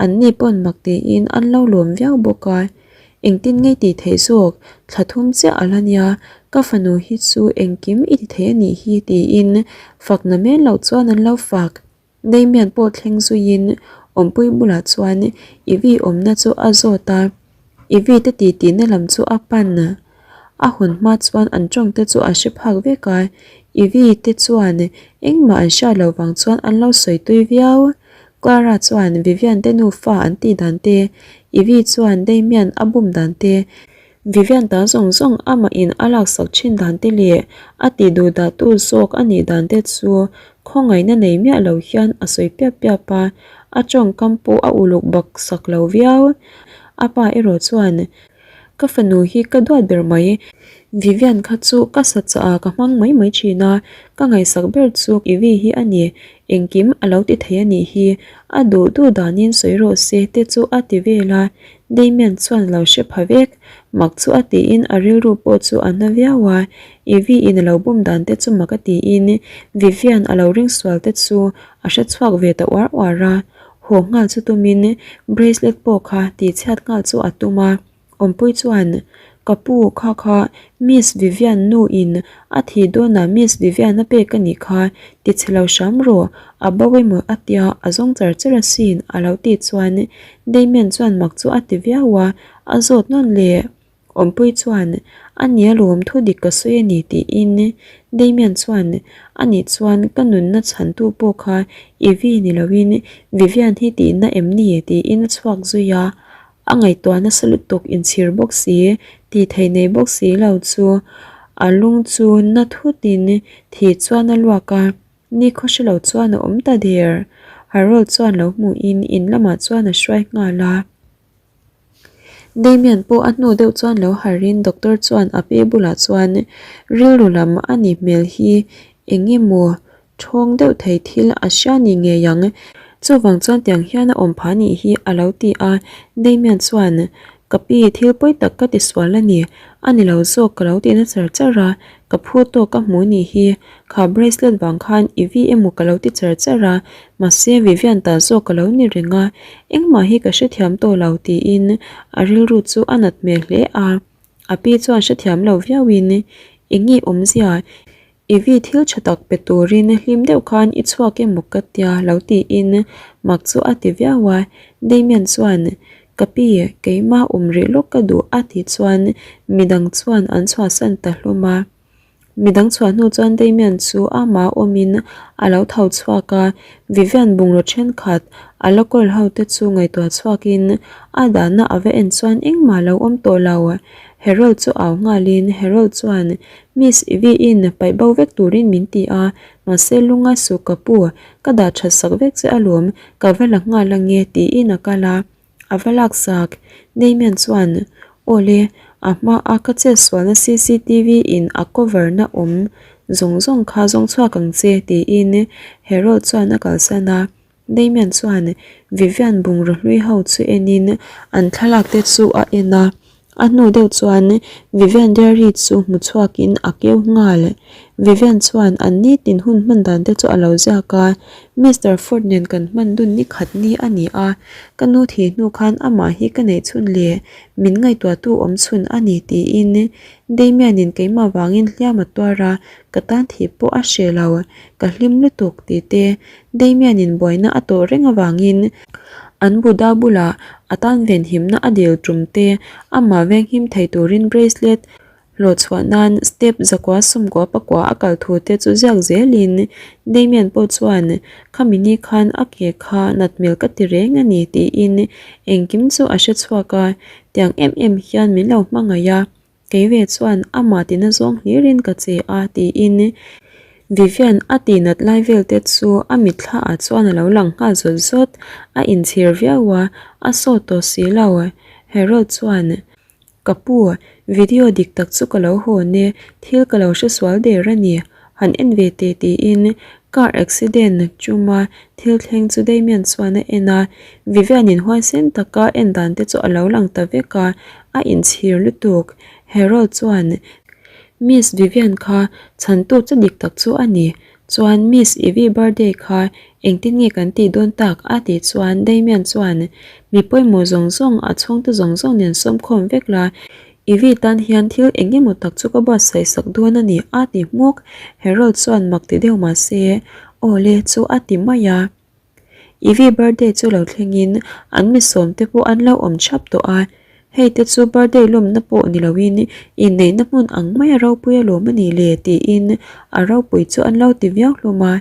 an ni pawn mak tiin an lo lawm viau bawk a. Engtin ngei tih theih zawk, thla thum chiah a la nia, ka fanu hi chu engkim i ti thei a nih hi tiin fakna men loh chuan an lo fak. Damian pawh thleng zuiin awmpui bulah chuan Ivy awmna chu a zawt a, Ivy te titihna lam chu a pan. A hawn hma chuan an tawng te chu a hre phak vek a, Ivy te chuan engmah an hriat loh vang chuan an lo sawi tui viau. Clara chuan Vivian te nufa an tih dan te, Ivy chuan Damian a bum dan te, Vivian ta zawng zawng amah in a laksak thin dan te leh a tih duh dah tu zawk a nih dan te chu khawngaihna nei miah lo hian a sawi piap piap a, a tawngkam pawh a uluk bak sak lo viau. A pa erawh chuan, Ka fanu hi ka duat ber mai. Vivian kha chu ka sa chah a ka hmang mai mai thin a, ka ngaihsak ber chu Ivy hi a ni. Engkim a lo ti thei a nih hi, a duh duh danin sawi rawh se te chu a ti vel a, Damian chuan lo hre pha vek. Mak chu a tiin a rilru pawh chu a na viau a, Ivy in a lo bum dan te chu mak a tiin Vivian a lo ring sual te chu a hre chhuak ve ta uar uar a, haw nghal chu tumin bracelet pawh kha tihchhiat nghal chu a tum a. Awmpui chuan, Ka pu, kha kha Miss Vivian nu in a thih dawnah Miss Vivian a pek a nih kha, ti chhe lo hram rawh, a bo emaw a tia a zawng char char asin a lo tih chuan Damian chuan mak chu a ti viau a, a zawt nawn leh. Awmpui chuan, A nia lawm thu dik ka sawi a ni tiin Damian chuan, A nih chuan ka nunna chhantu pawh kha Ivy ni loin Vivian hi tihna em ni? tiin a chhuak zui a. A ngaihtuah nasa lutuk inchhir bawk si, tih theih nei bawk si lo chu a lung chu na thutin thih chuan a luak a, nikhaw hre lo chuan a awm ta der. Harold chuan lo hmuhin in lamah chuan a hruai nghal a. Damian pawh a hnu deuh chuan lo harhin doctor chuan a pi bulah chuan rilru lam a nih hmel hi eng emaw Thawng deuh thei thil a hria ni ngei ang. Chuvang chuan tiang hian a awm phah nih hi a lo ti a. Damian chuan, Ka pi, thil pawi tak ka ti sual a ni. A ni lo zawk ka lo ti na char char a. Ka phu tawk ka hmu nih hi. Kha bracelet vang khan i vi emaw ka lo ti char char a. Mahse Vivian ta zawk ka lo ni reng a. Engmah hi ka hrethiam tawh lo tiin a rilru chu a nat hmel hle a. A pi chuan hrethiam lo viauin, Eng nge awmzia? Ivy thil tha tak pe turin hlim deuh khan i chhuak emaw ka tia lo tiin mak chu a ti viau a, Damian chuan Ka pi, keimah awm rih lawk ka duh a tih chuan midang chuan an chhuahsan ta hlawm a. Midang chhuah hnu chuan Damian chu amah awmin a lo tho chhuak a, Vivian bungraw thenkhat a la kawl ho te chu ngaihtuah chhuakin a dahna a va en chuan engmah a lo awm tawh lo. Harold chu au nghalin Harold chuan Miss Ivy-in paih bo vek turin min ti a, mahse lunga suh ka pu, ka dah that sak vek che alawm, ka va la nghal ange tiin a kal a, a va lak sak. Damian chuan, Awle, a hma a ka chet sualna cctv in a cover na awm zawng zawng kha zawng chhuak ang che tiin Harold chuan a kalsan a. Damian chuan Vivian bungraw hlui ho chu enin an thlalak te chu a en a, a hnu deuh chuan Vivian diary chu hmu chhuakin a keu nghal. Vivian chuan an nitin hun hman dan te chu a lo ziak a, Mister Ford nen kan hman dun ni khat ni a ni a, ka nu thih hnu khan amah hi ka neih chhun leh min ngaihtuahtu awm chhun a ni tiin Damian-in keimah vangin hliam a tuar a, ka tan thih pawh a hreh lo, ka hlim lutuk tih te Damian-in buaina a tawh reng avangin an Buddha bulah a tan venhimna a dil tum te, amah venghim thei turin bracelet hlawh chhuah nan step zakua sawmkua pakua a kal thu te chu ziak zelin Damian pawh chuan khami ni khan a ke kha nat hmel ka ti reng a ni tiin engkim chu a hre chhuak a, tiang em em hian min lo hmangaih a. Kei ve chuan amah tina zawng hlirin ka che a tiin Vivian a tihnat lai vel te chu a mitthla ah chuan a lo lang nghal zawt zawt, a inchhir viau a, a sawt tawh si lo. Harold chuan, Ka pu, video dik tak chu ka lo hawn e, thil ka lo hre sual der a ni, han en ve teh tiin car accident chuma thil thleng chu Damian chuan a en a, Vivian in huaisen taka en dan te chu a lo lang ta vek a, a inchhir lutuk. Harold chuan. Miss Vivian kha chhantu che dik tak chu a ni. Chuan Miss Ivy birthday kha engtin nge kan tih dawn tak? a tih chuan Damian chuan mi pawimawh zawng zawng a chhungte zawng zawng nen sawmkhawm vek la, Ivy tan hian thil eng emaw tak chu ka buatsaih sak dawn a ni a ti hmuk. Harold chuan mak ti deuh mahse aw le chu a ti mai a. Ivy birthday chu lo thlengin an mi sawmte pawh an lo awm thap tawh a, hei te chu birthday lawmna pawh ni loin inneihna hmun ang maia ropui alawm a nih le tiin a ropui chu an lo ti viau hlawm a.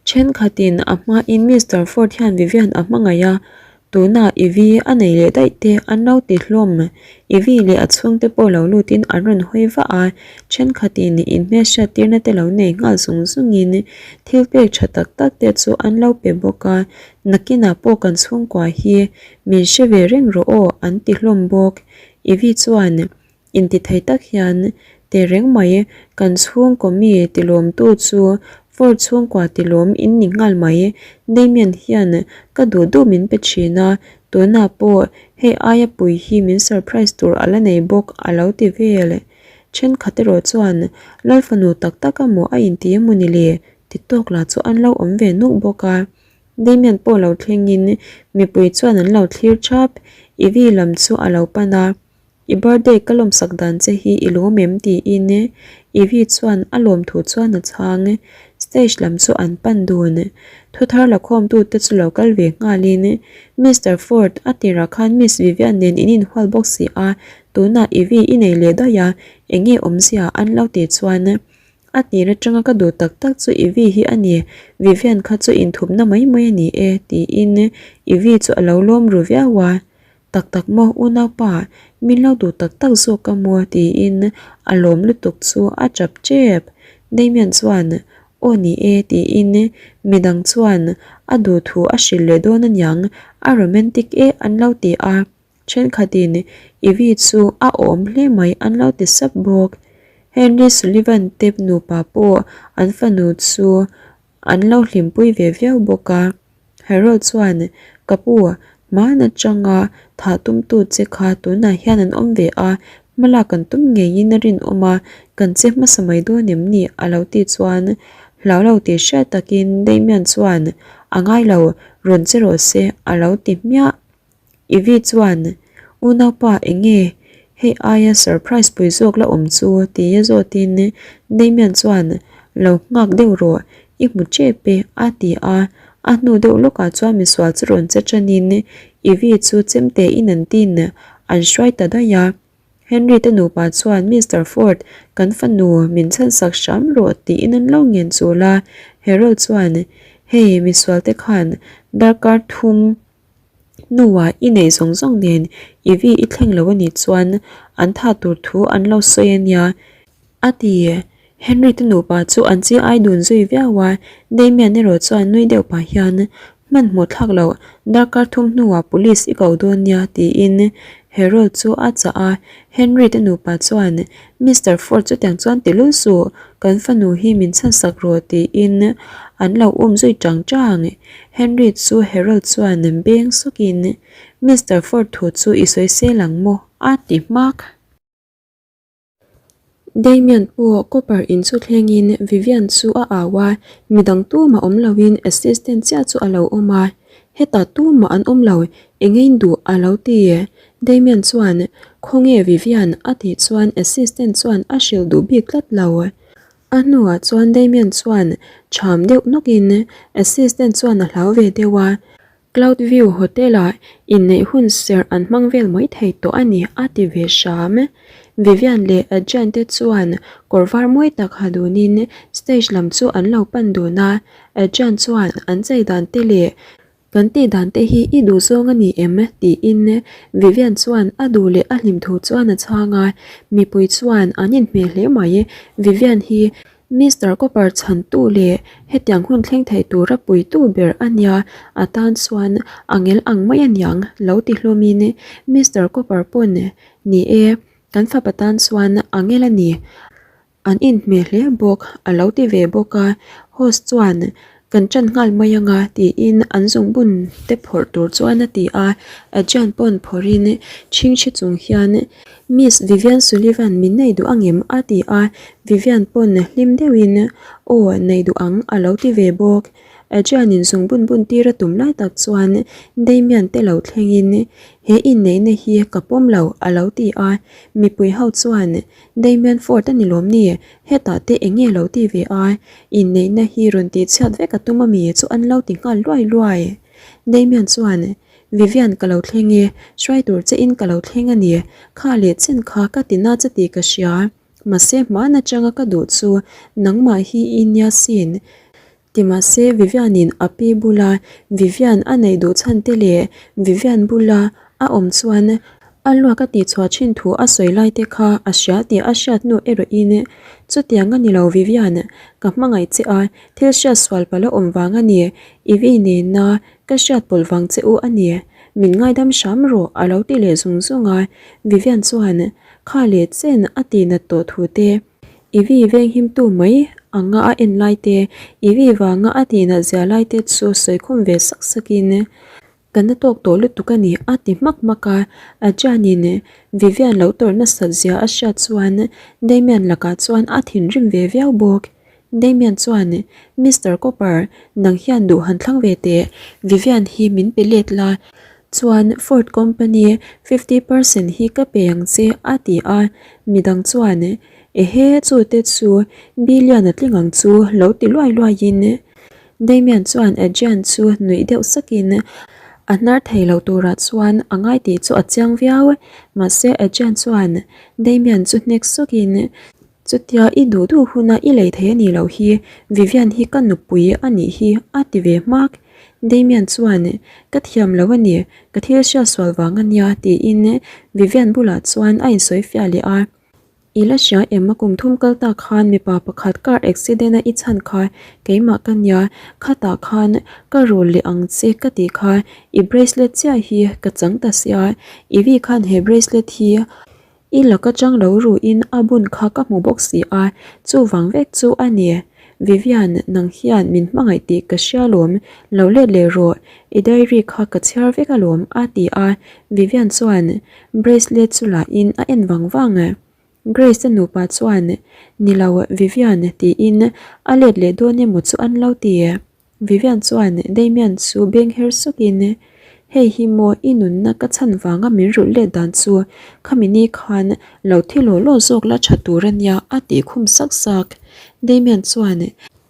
Thenkhatin a hmain Mister Ford hian Vivian a hmangaih a, Tunah Ivy a nei leh daih te an lo ti hlawm. Ivy leh a chhungte pawh lo lutin an rawn hawi vah a, thenkhatin inhmelhriat tirna te lo nei nghal zung zungin thil pek tha tak tak te chu an lo pe bawk a, nakinah pawh kan chhungkua hi min hre ve reng rawh aw an ti hlawm bawk. Ivy chuan Intithei tak hian tehreng mai kan chhungkaw mi tilawmtu chu Ford chhungkua tilawm in ni nghal mai. Damian hian ka duh duh min pe thin a, tunah pawh hei aia pui hi min surprise tur a la nei bawk a lo ti vel. Thenkhat erawh chuan Lalfanu tak tak amaw a inti emaw ni le ti tawk lah chu an lo awm ve nuk bawk a. Damian pawh lo thlengin mipui chuan an lo thlir thap. Ivy lam chu a lo pan a. I birthday ka lawmsak dan che hi i lawm em? tiin Ivy chuan a lawm thu chuan a chhang. Stage lam chu an pan dun. Thuthar lakhawmtute chu lo kal ve nghalin Mister Ford a tirah khan Miss Vivian nen in inhual bawk si a, tunah Ivy i nei leh daih a, eng nge awmzia an lo tih chuan a tir atanga ka duh tak tak chu Ivy hi a ni, Vivian kha chu inthupna mai mai a ni e tiin Ivy chu a lo lawm ru viau a. Tak tak maw unaupa, min lo duh tak tak zawk a maw tiin a lawm lutuk chu a tap tep. Damian chuan aw ni e tiin midang chuan a duh thu a hrilh leh dawn aniang, a romantic e an lo ti a. Thenkhatin Ivy chu a awm hle mai an lo ti sap bawk. Henry Sullivan te nupa pawh an fanu chu an lo hlimpui ve viau bawk a. Harold chuan, Ka pu, hmaan atanga thah tumtu che kha tunah hian an awm ve a, hmalak kan tum ngeiin a rinawm a, kan che hmasa mai dawn em ni? a lo tih chuan hlau lo tih hriat takin Damian chuan, A ngai lo, rawn che rawh se, a lo ti hmiah. Ivy chuan, Unaupa eng nge hei aia surprise pui zawk la awm chu? tia zawtin Damian chuan, Lo nghak deuh rawh, i hmu tep e a ti a. A hnu deuh lawkah chuan misual chu rawn che tanin Ivy chu chemte in an tin an hruai ta daih a. Henry te nupa chuan Mister Ford, kan fanu min chhansak hram rawh tiin an lo ngen chul a. Harold chuan, Hei misual te khan darkar thum Hnuah i neih zawng zawng nen i vi i thleng lo anih chuan an tha tur thu an lo sawi a nia. A ti. Henry te nupa chu an chi ai dun zui viau a, Damian erawh chuan nui deuh pah hian, Hmanhmawh thlak loh, darkar thum hnuah police i ko dawn nia tiin Harold chu a chah a. Henry te nupa chuan, Mister Ford chutiang chuan ti lul suh, kan fanu hi min chhansak rawh tiin an lo um zui chang chang. Henry chu Harold chuan beng sawkin, Mister Ford thu chu i sawi sel ang maw? a ti hmak. Damian pawh Copper in chu thlengin Vivian chu a au a, midang tumah awm loin assistant chiah chu a lo awm a. Hetah tumah an awm lo, engein duh a lo ti. Damian chuan, Khawnge Vivian? a tih chuan assistant chuan a hrilh duh bik tlat lo. A hnuah chuan Damian chuan cham deuh nawkin assistant chuan a hlau ve deuh a, Cloud View Hotel-ah inneih hun serh an hmang vel mai thei tawh a ni a ti ve hram. Vivian leh Adrian te chuan kawr var mawi tak ha dunin stage lam chu an lo pan dun a, Adrian chuan an chei dan te leh Kan tih dan te hi i duh zawng a ni em? tiin Vivian chuan a duh leh a hlim thu chuan a chhang a, mipui chuan an inhmeh hle mai. Vivian hi Mister Copper chhantu leh hetiang hun thleng thei tura puitu ber a nia, a tan chuan a ngel ang mai a niang lo ti hlawmin Mister Copper pawn ni e, kan fapa tan chuan a ngel a ni. An inhmeh hle bawk, a lo ti ve bawk a. Host chuan, Kan ṭan nghal mai anga tiin an zungbun te phawrh tur chuan a ti a, Adrian pawn phawrhin chhingchhi chung hian Miss Vivian Sullivan min nei duh angem? a ti a, Vivian pawn hlim deuhin Aw nei duh ang a lo ti ve bawk. Adrian in zungbun bun tir a tum lai tak chuan Damian te lo thlengin He inneihna hi ka pawm lo a lo ti a, mipui ho chuan Damian Ford a ni lawm ni? Hetah te eng nge lo ti ve a? Inneihna hi rawn tih chhiat vek a tum ami chu an lo ti nghal luai luai. Damian chuan, Vivian ka lo thleng e, hruai tur che in ka lo thleng a ni, kha leh chen kha ka ti na che tih ka hria, mahse hmaan atanga ka duh chu nangmah hi i nia sin. Ti mahse Vivian-in a pi bula Vivian a neih duh chhan te leh Vivian bula a awm chuan a luak a tihchhuah thin thu a sawi lai te kha a hria tih a hriat hnu erawhin chutiang a ni lo Vivian, ka hmangaih che a, thil hriat sual palh a awm vang a ni, Ivy nena ka hriat pawlh vang che u a ni, min ngaidam hram rawh a lo ti leh zung zung a, Vivian chuan kha leh chen a tihnat tawh thu te. Ivy venghimtu mai anga a en lai te, Ivy vanga a tihnat zia lai te chu sawi khum ve sak sakin, Ka na tawk tawh lutuk a ni a ti hmak hmak a. Adrian-in Vivian lo tawrh nasat zia a hriat chuan Damian lakah chuan a thinrim ve viau bawk. Damian chuan, Mister Cooper, nang hian duh han thlang ve teh, Vivian hi min pe let la, chuan Ford company 50% hi ka pe ang che a ti a, midang chuan, Ehe, chu te chu billion a tling ang chu lo ti luai luaiin Damian chuan Adrian chu nuih deuh sakin a hnar thei lo turah chuan a ngai tih chu a chiang viau, mahse Adrian chuan Damian chu hnek sawkin Chutia i duh duh huna i lei thei a nih loh hi, Vivian hi ka nupui a nih hi a ti ve hmak. Damian chuan, Ka thiam lo a ni, ka thil hriat sual vang a nia tiin Vivian bulah chuan a insawi fiah leh a. I la hria em a kum thum kal tak khan mipa pakhat car accident a i chhan kha keimah ka nia, khatah khan ka rul leh ang che ka tih kha i bracelet chiah hi ka chang ta sia, Ivy khan he bracelet hi I laka chang lo ruin a bun kha ka hmu bawk si a, chuvang vek chu a ni. Vivian, nang hian min hmangaih tih ka hria lawm, lo let leh rawh, i diary kha ka chhiar vek alawm a ti a, Vivian chuan bracelet chu lahin a en vang vang. Grace a nupa chuan, Ni lo Vivian tiin a let leh dawn emaw chu an lo ti. Vivian chuan Damian chu beng her sawkin, Hei hi maw i nunna ka chhan vanga min rulh let dan chu, khami ni khan lo thi law law zawk la tha tur a nia a tih khum sak sak. Damian chuan,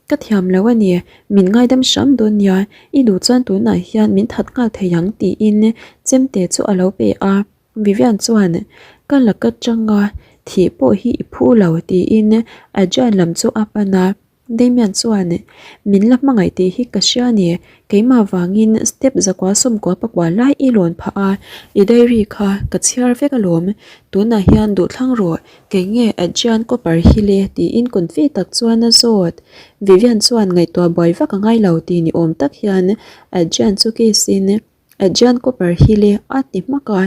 Ka thiam lo a ni, min ngaidam hram dawn nia, i duh chuan tunah hian min that nghal thei ang tiin chemte chu a lo pe a. Vivian chuan, Ka laka tanga thih pawh hi i phu lo tiin Adrian lam chu a pan a. Damian chuan, Min la hmangaih tih hi ka hria a ni, keimah vangin step zakua sawmkua pakua lai i lawn phah a, i diary kha ka chhiar vek alawm, tunah hian duhthlang rawh, kei nge Adrian Copper hi le tiin confi tak chuan a zawt. Vivian chuan ngaihtuah buai vak a ngai lo ti ni awm tak hian Adrian chu kiss in, Adrian Copper hi le a ti hmak a,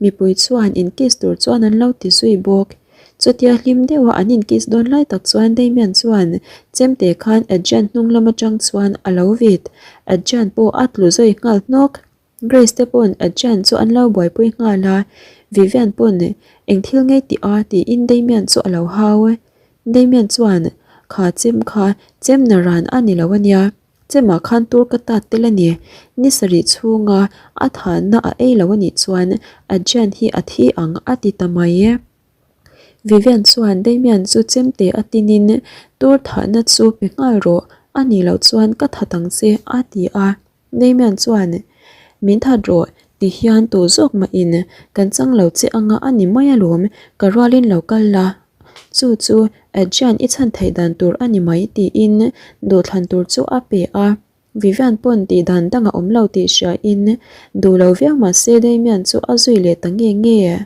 mipui chuan in kiss tur chuan an lo ti zui bawk. Chutia hlim deuha an in kiss dawn lai tak chuan Damian chuan chemte khan Adrian hnung lam atang chuan a lo vit. Adrian pawh a tlu zui nghal hnawk. Grace te pawn Adrian chu an lo buaipui nghal a, Vivian pawn eng thil ngei tih a tiin Damian chu a lo hau. Damian chuan kha chem kha chem naran a ni lo ania. Chemah khan tur ka tat tel a ni. Ni sarih chhunga a thahna a ei lo a nih chuan Adrian hi a thi ang a ti ta mai e. Vivian chuan Damian chu chemte a tinin tur thahna chu pe nghal rawh, a nih loh chuan ka that ang che a ti a. Damian chuan Min that rawh ti hian tu zawk mahin kan chang lo che anga a ni mai alawm, ka rualin lo kal la. Chu chu Adrian i chhan theih dan tur a ni mai tiin duhthlan tur chu a pe a, Vivian pawn tih dan dang a awm lo tih hria in duh lo viau mah se Damian chu a zui leh ta nge nge.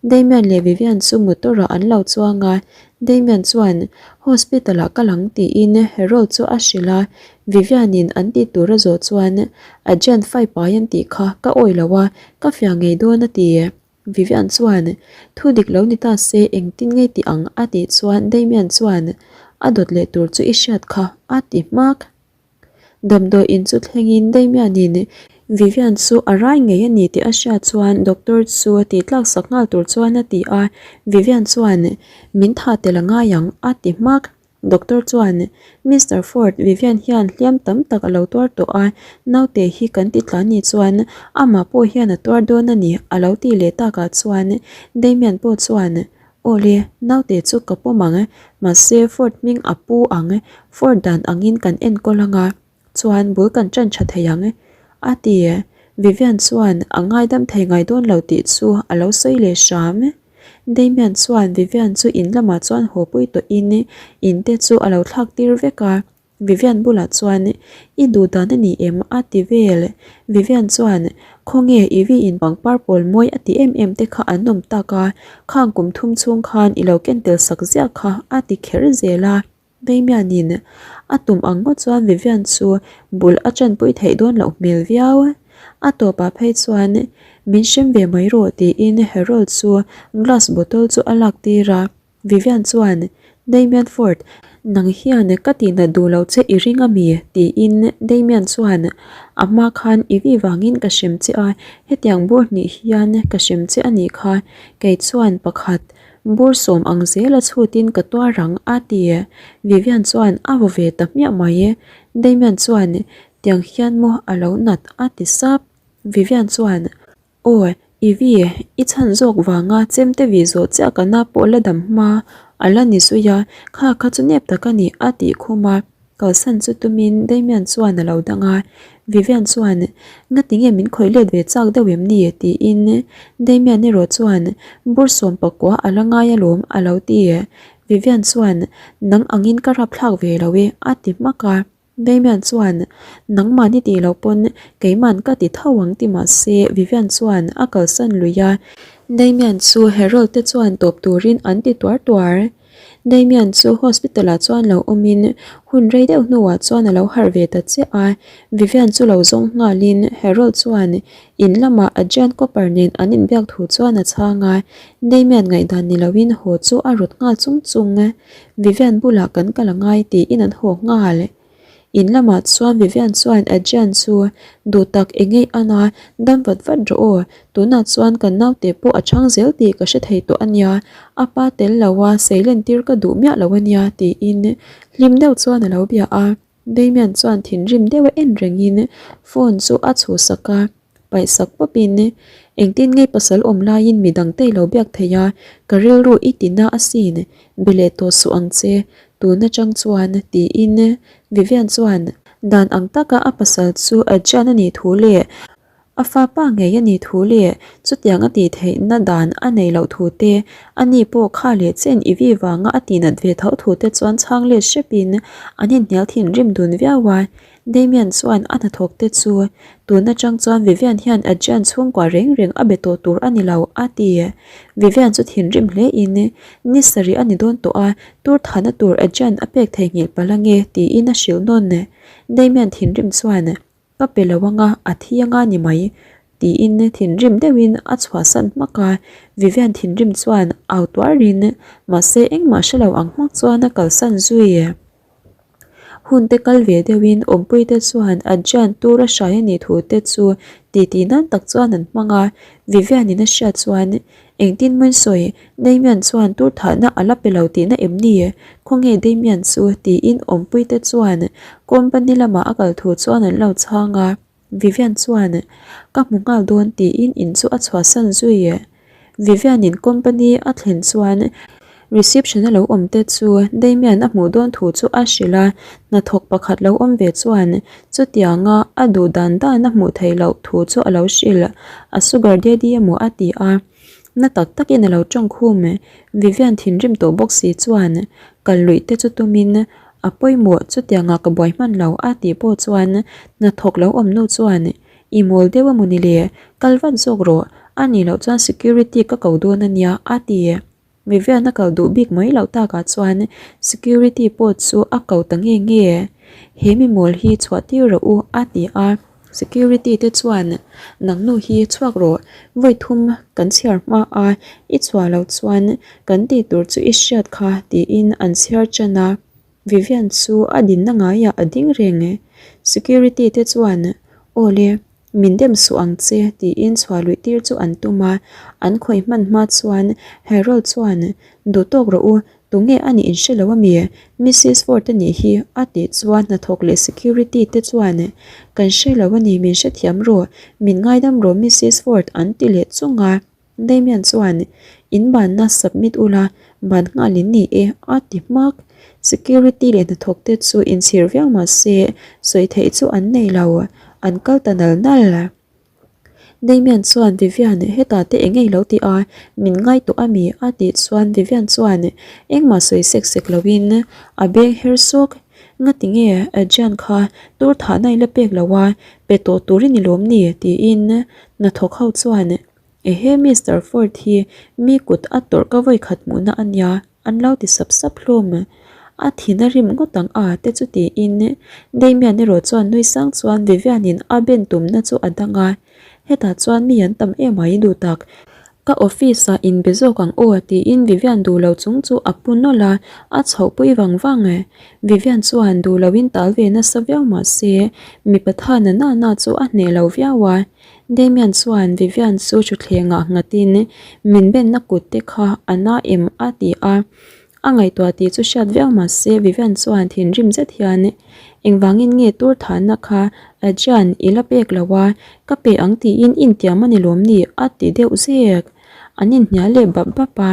Damian leh Vivian chu motor ah an lo chuang a, Damian chuan hospital ah kal ang tiin Harold chu a hrilh a, Vivian in an tih tur a zawh chuan Adrian fai pai an tih kha ka awih lo a, ka fiah ngei dawn a ti. Vivian chuan, Thu dik lo ni ta se engtin ngei ti ang a tih chuan Damian chuan, A dawt leh tur chu i hriat kha a ti hmak. Damdawi in chu thlengin Damian-in Vivian chu a rai ngei a ni tih a hriat chuan doctor chu tih tlak sak nghal tur chuan a ti a, Vivian chuan min thah tel a ngai ang a ti hmak. Doctor chuan Mister Ford, Vivian hian hliam tam tak a lo tuar tawh a, naute hi kan ti tla ni chuan amah pawh hian a tuar dawn a ni a lo tih leh takah chuan Damian pawh chuan Awle, naute chu ka pawm ang, mahse Ford hming a pu ang, Ford dan angin kan enkawl anga. Chuan bul kan ṭan ṭha thei ang a ti. Vivian chuan a ngaidam thei ngai dawn lo tih chu a lo sawi leh hram. Damian chuan Vivian chu in lamah chuan haw pui tawhin in te chu a lo thlak tir vek a. Vivian bulah chuan I duh dan a ni em? a ti vel. Vivian chuan Khawnge i vi in pangpar pawl mawi a ti em em te kha an awm tak a, khang kum thum chhung khan i lo ken tel sak ziah kha a ti kher zel a. Damian-in a tum ang ngawt chuan Vivian chu bul a chanpui theih dawn loh hmel viau. A tawpah phei chuan min hrem ve mai rawh tiin Harold chu glass bottle chu a lak tir a. Vivian chuan Damian Ford, nang hian ka tihnat duh loh che i ring a mi? tiin Damian chuan a hma khan i vi vangin ka hrem che a, hetiang bur hnih hian ka hrem che a nih kha, kei chuan pakhat Bur sawm ang zel a chhutin ka tuar ang a ti. Vivian chuan a vaw ve ta hmiah mai. Damian chuan tiang hian maw a lo nat a ti sap. Vivian chuan Aw Ivy i chhan zawk vanga chemte vih zawh chiah ka na pawh la dam hma a la ni zui a, kha kha chu nep tak a ni a tih khum a. Kalsan chu tumin Damian chuan a lo dang a, Vivian chuan Ngati nge min khawih let ve chak deuh em ni? tiin Damian erawh chuan Bur sawm pakua a la ngai alawm a lo ti. Vivian chuan Nang angin ka rapthlak ve lo e a ti hmak a. Damian chuan Nangmah ni tih loh pawn keiman ka ti tho ang ti mah se Vivian chuan a kalsan lui a. Damian chu Harold te chuan tawp turin an ti tuar tuar. Damian chu hospital ah chuan lo awmin hun rei deuh hnuah chuan a lo harh ve ta chiah a, Vivian chu lo zawng nghalin Harold chuan in lamah Adrian Cooper nen an inbiak thu chuan a chhang a, Damian ngaihdan ni loin haw chu a rawt nghal chung chung. Vivian bulah kan kal a ngai tiin an haw nghal. In lamah chuan Vivian chuan Adrian chu duh tak eng ngeih an a, dam vat vat rawh aw, tunah chuan kan naute pawh a chhang zel tih ka hre thei tawh a nia, a pa tel lo a seilen tir ka duh miah lo a nia tiin hlim deuh chuan a lo bia a. Damian chuan thinrim deuh a en rengin phone chu a chhuhsak a. Paihsak pawpin, Engtin ngei pasal awm laiin mi dangte i lo biak thei a, ka rilru i ti na asin, be leh tawh suh ang che, tun atang chuan, tiin Vivian chuan dan ang taka a pasal chu Adrian a nih thu leh a fapa ngei a nih thu leh chutiang a tih theihna dan a neih loh thu te, ani pawh kha leh chen i vi vanga a tihnat ve tho thu te chuan chhang let hrepin an inhnial thinrim dun viau a. Damian chuan a hnathawk te chu tun atang chuan Vivian hian Adrian chhungkua reng reng a be tawh tur a ni lo a ti. Vivian chu thinrim hle in ni sarih a ni dawn tawh a, tur thahna tur Adrian a pek theihnghilh palh ange tiin a hrilh nawn. Damian thinrim chuan ka pe lo anga a thi anga ni mai tiin thinrim deuhin a chhuahsan hmak a, Vivian thinrim chuan au tuarin mahse engmah hre lo ang hmak chuan a kalsan zui. Hun te kal ve deuhin awmpuite chuan Adrian tur a hrai a nih thu te chu titi nan tak chuan an hmang a, Vivian in a hriat chuan engtin maw in sawi Damian chuan tur thahna a la pe lo tihna em ni? Khawnge Damian chu? tiin awmpuite chuan company lamah a kal thu chuan an lo chhang a. Vivian chuan ka hmu nghal dawn tiin in chu a chhuahsan zui. Vivian in company a thlen chuan reception a lo awm te chu Damian a hmuh dawn thu chu a hrilh a, hnathawk pakhat lo awm ve chuan chutianga a duh dan dan a hmuh theih loh thu chu a lo hrilh. A sugar daddy emaw a ti a, na tak takin a lo tawng khum. Vivian thinrim tawh bawk si chuan kal luih te chu tumin A pawimawh, chutiangah ka buai hman lo a tih pawh chuan hnathawk lo awm nu chuan I mawl deuh a mawni le, kal vat zawk rawh, a nih loh chuan security ka ko dawn a nia a ti. Vivian a kal duh bik mai loh takah chuan security pawh chu a ko ta nge nge, he mi mawl hi chhuah tir rawh u a ti a. Security te chuan nang nu hi chhuak rawh, vawi thum kan chhiar hma a, i chhuah loh chuan kan tih tur chu i hriat kha tiin an chhiar tan a, Vivian chu a dinna ngaiah a ding reng. Security te chuan, Aw le, min dem suh ang che, tiin chhuah luih tir chu an tum a. An khawih hman hma chuan Harold chuan, Duh tawk rawh u, tunge a nih in hre lo ami? Missis Ford a nih hi, a tih chuan hnathawk leh security te chuan, Kan hre lo a ni, min hrethiam rawh, min ngaidam rawh Missis Ford an ti leh chung a. Damian chuan, In banna submit ula, ban nghal in ni e, a ti hmak. Security leh hnathawk te chu inchhir viau mah se, sawi theih chu an nei lo, an kal ta nal nal. Damian chuan Vivian hetah te eng nge i lo ti a, min ngai tawh a mi? a tih chuan Vivian chuan engmah sawi sek sek loin a beng her sawk. Ngati nge Adrian kha tur thahna i la pek lo a, pe tawh tur i ni lawm ni? tiin hnathawk ho chuan Ehe Mister Ford hi mi kut a tawrh ka vawi khat hmuhna a nia, an lo ti sap sap hlawm. A thin a rim ngawt ang a te chu tiin Damian erawh chuan nui sang chuan Vivian in a ben tumna chu a dang a, hetah chuan mi an tam em a i duh tak. Ka office ah inbe zawk ang aw tiin Vivian duh lo chung chu a pu nawlh a, a chhoh pui vang vang. Vivian chuan duh lo in tal ve nasa viau mahse mipa tha na na na chu a hneh lo viau a. Damian chuan Vivian chu thutthlengah nghatin min benna kut te kha a na em a ti a, a ngaihtuah tih chu hriat viau mah se Vivian chuan thinrim zet hian engvangin nge tur thahna kha Adrian i la pek lo a, ka pe ang tiin intiam a ni lawm ni a ti deuh zek. An inhnial leh bap bap a.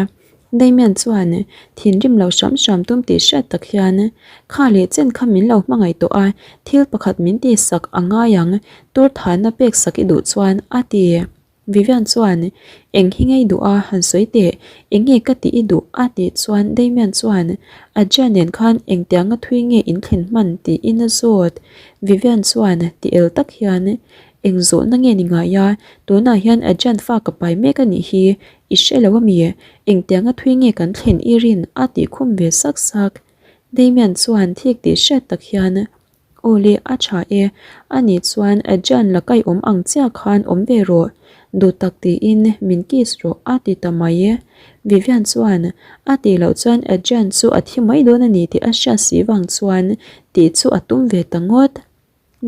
Damian chuan thinrim lo hram hram tum tih hriat tak hian, Kha leh chen kha min lo hmangaih tawh a, thil pakhat min ti sak a ngai ang, tur thahna pek sak i duh chuan, a ti. Vivian chuan, Eng hi ngei duh a, han sawi teh, eng nge ka tih i duh? a tih chuan Damian chuan, Adrian nen khan engtianga thui nge in thlen hman? tiin a zawt. Vivian chuan ti el tak hian, Eng zawhna nge ni ngai a, tunah hian Adrian fa ka pai mek a nih hi, I hre lo ami? Engtianga thui nge kan thlen i rin? a tih khum ve sak sak. Damian chuan thik tih hriat tak hian, Aw le, a tha e. Ani chuan Adrian la kai awm ang chiah khan awm ve rawh. Duh tak tiin min kiss rawh a ti ta mai e. Vivian chuan a tih loh chuan Adrian chu a thi mai dawn a ni tih a hriat si vang chuan tih chu a tum ve ta ngawt.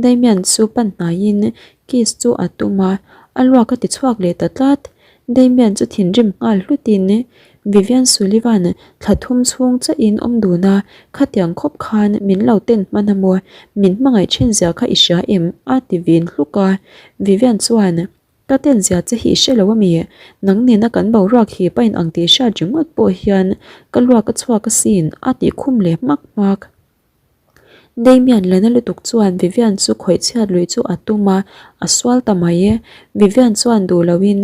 Damian chu pan hnaiin kiss chu a tum a, a luak a ti chhuak leh ta tlat. Damian chu thinrim nghal hlutin Vivian Sullivan thla thum chhung chauhin awm dun a, khatiang khawp khan min lo ten hman a maw, min hmangaih thin zia kha i hria em? a ti vin hluk a. Vivian chuan, Ka ten zia che hi i hre lo ami? Nang nena kan boruak hi pain ang tih hriat ringawt pawh hian ka luak a chhuak asin a tih khum leh hmak hmak. Damian lana lutuk chuan Vivian chu khawih chhiat lui chu a tum a, a sual ta mai e. Vivian chuan duh loin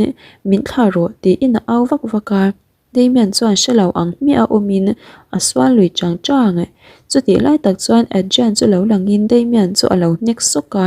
min thlah rawh tiin a au vak vak a. Damian chuan hre lo ang hmiah a awmin a sual lui chang chang. Chutih lai tak chuan Adrian chu lo langin Damian chu a lo hnek sawk a.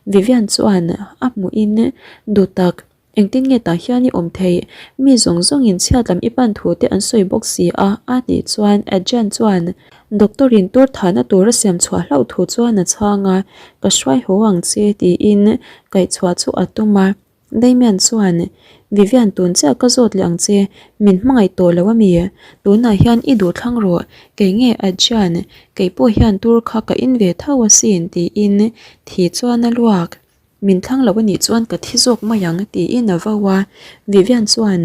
Vivian chuan a hmuhin duh tak. Engtin nge tah hian i awm theih? Mi zawng zawngin chhiat lam i pan thu te an sawi bawk si a, a tih chuan Adrian chuan Doctor in tur thahna tur a siam chhuah hlauh thu chuan a chhang a, Ka hruai haw ang che tiin kaihchhuah chu a tum a. Damian chuan Vivian tun chiah ka zawt leh ang che, min hmangaih tawh lo ami? Tunah hian i duh thlang rawh, kei nge Adrian, kei pawh hian tur kha ka in ve tho asin tiin thi chuan a luak. Min thlang lo anih chuan ka thi zawk mai ang tiin a vau a, Vivian chuan,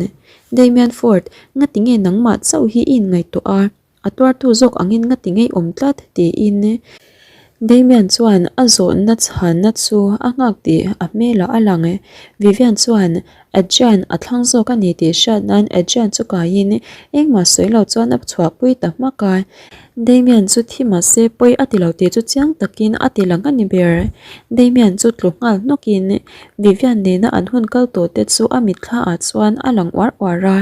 Damian Ford, ngati nge nangmah chauh hi i inngaihtuah a, a tuartu zawk angin ngati ngei awm tlat tiin Damian chuan a zawhna chhanna chu a nghak tih a hmelah a lang. Vivian chuan Adrian a thlang zawk a ni tih hriat nan Adrian chu kaiin engmah sawi lo chuan a chhuahpui ta hmak a. Damian chu thi mah se pawi a ti lo tih chu chiang takin a ti lang a ni ber. Damian chu tlu nghal hnawkin Vivian nena an hun kal tawh te chu a mitthla ah chuan a lang uar uar a.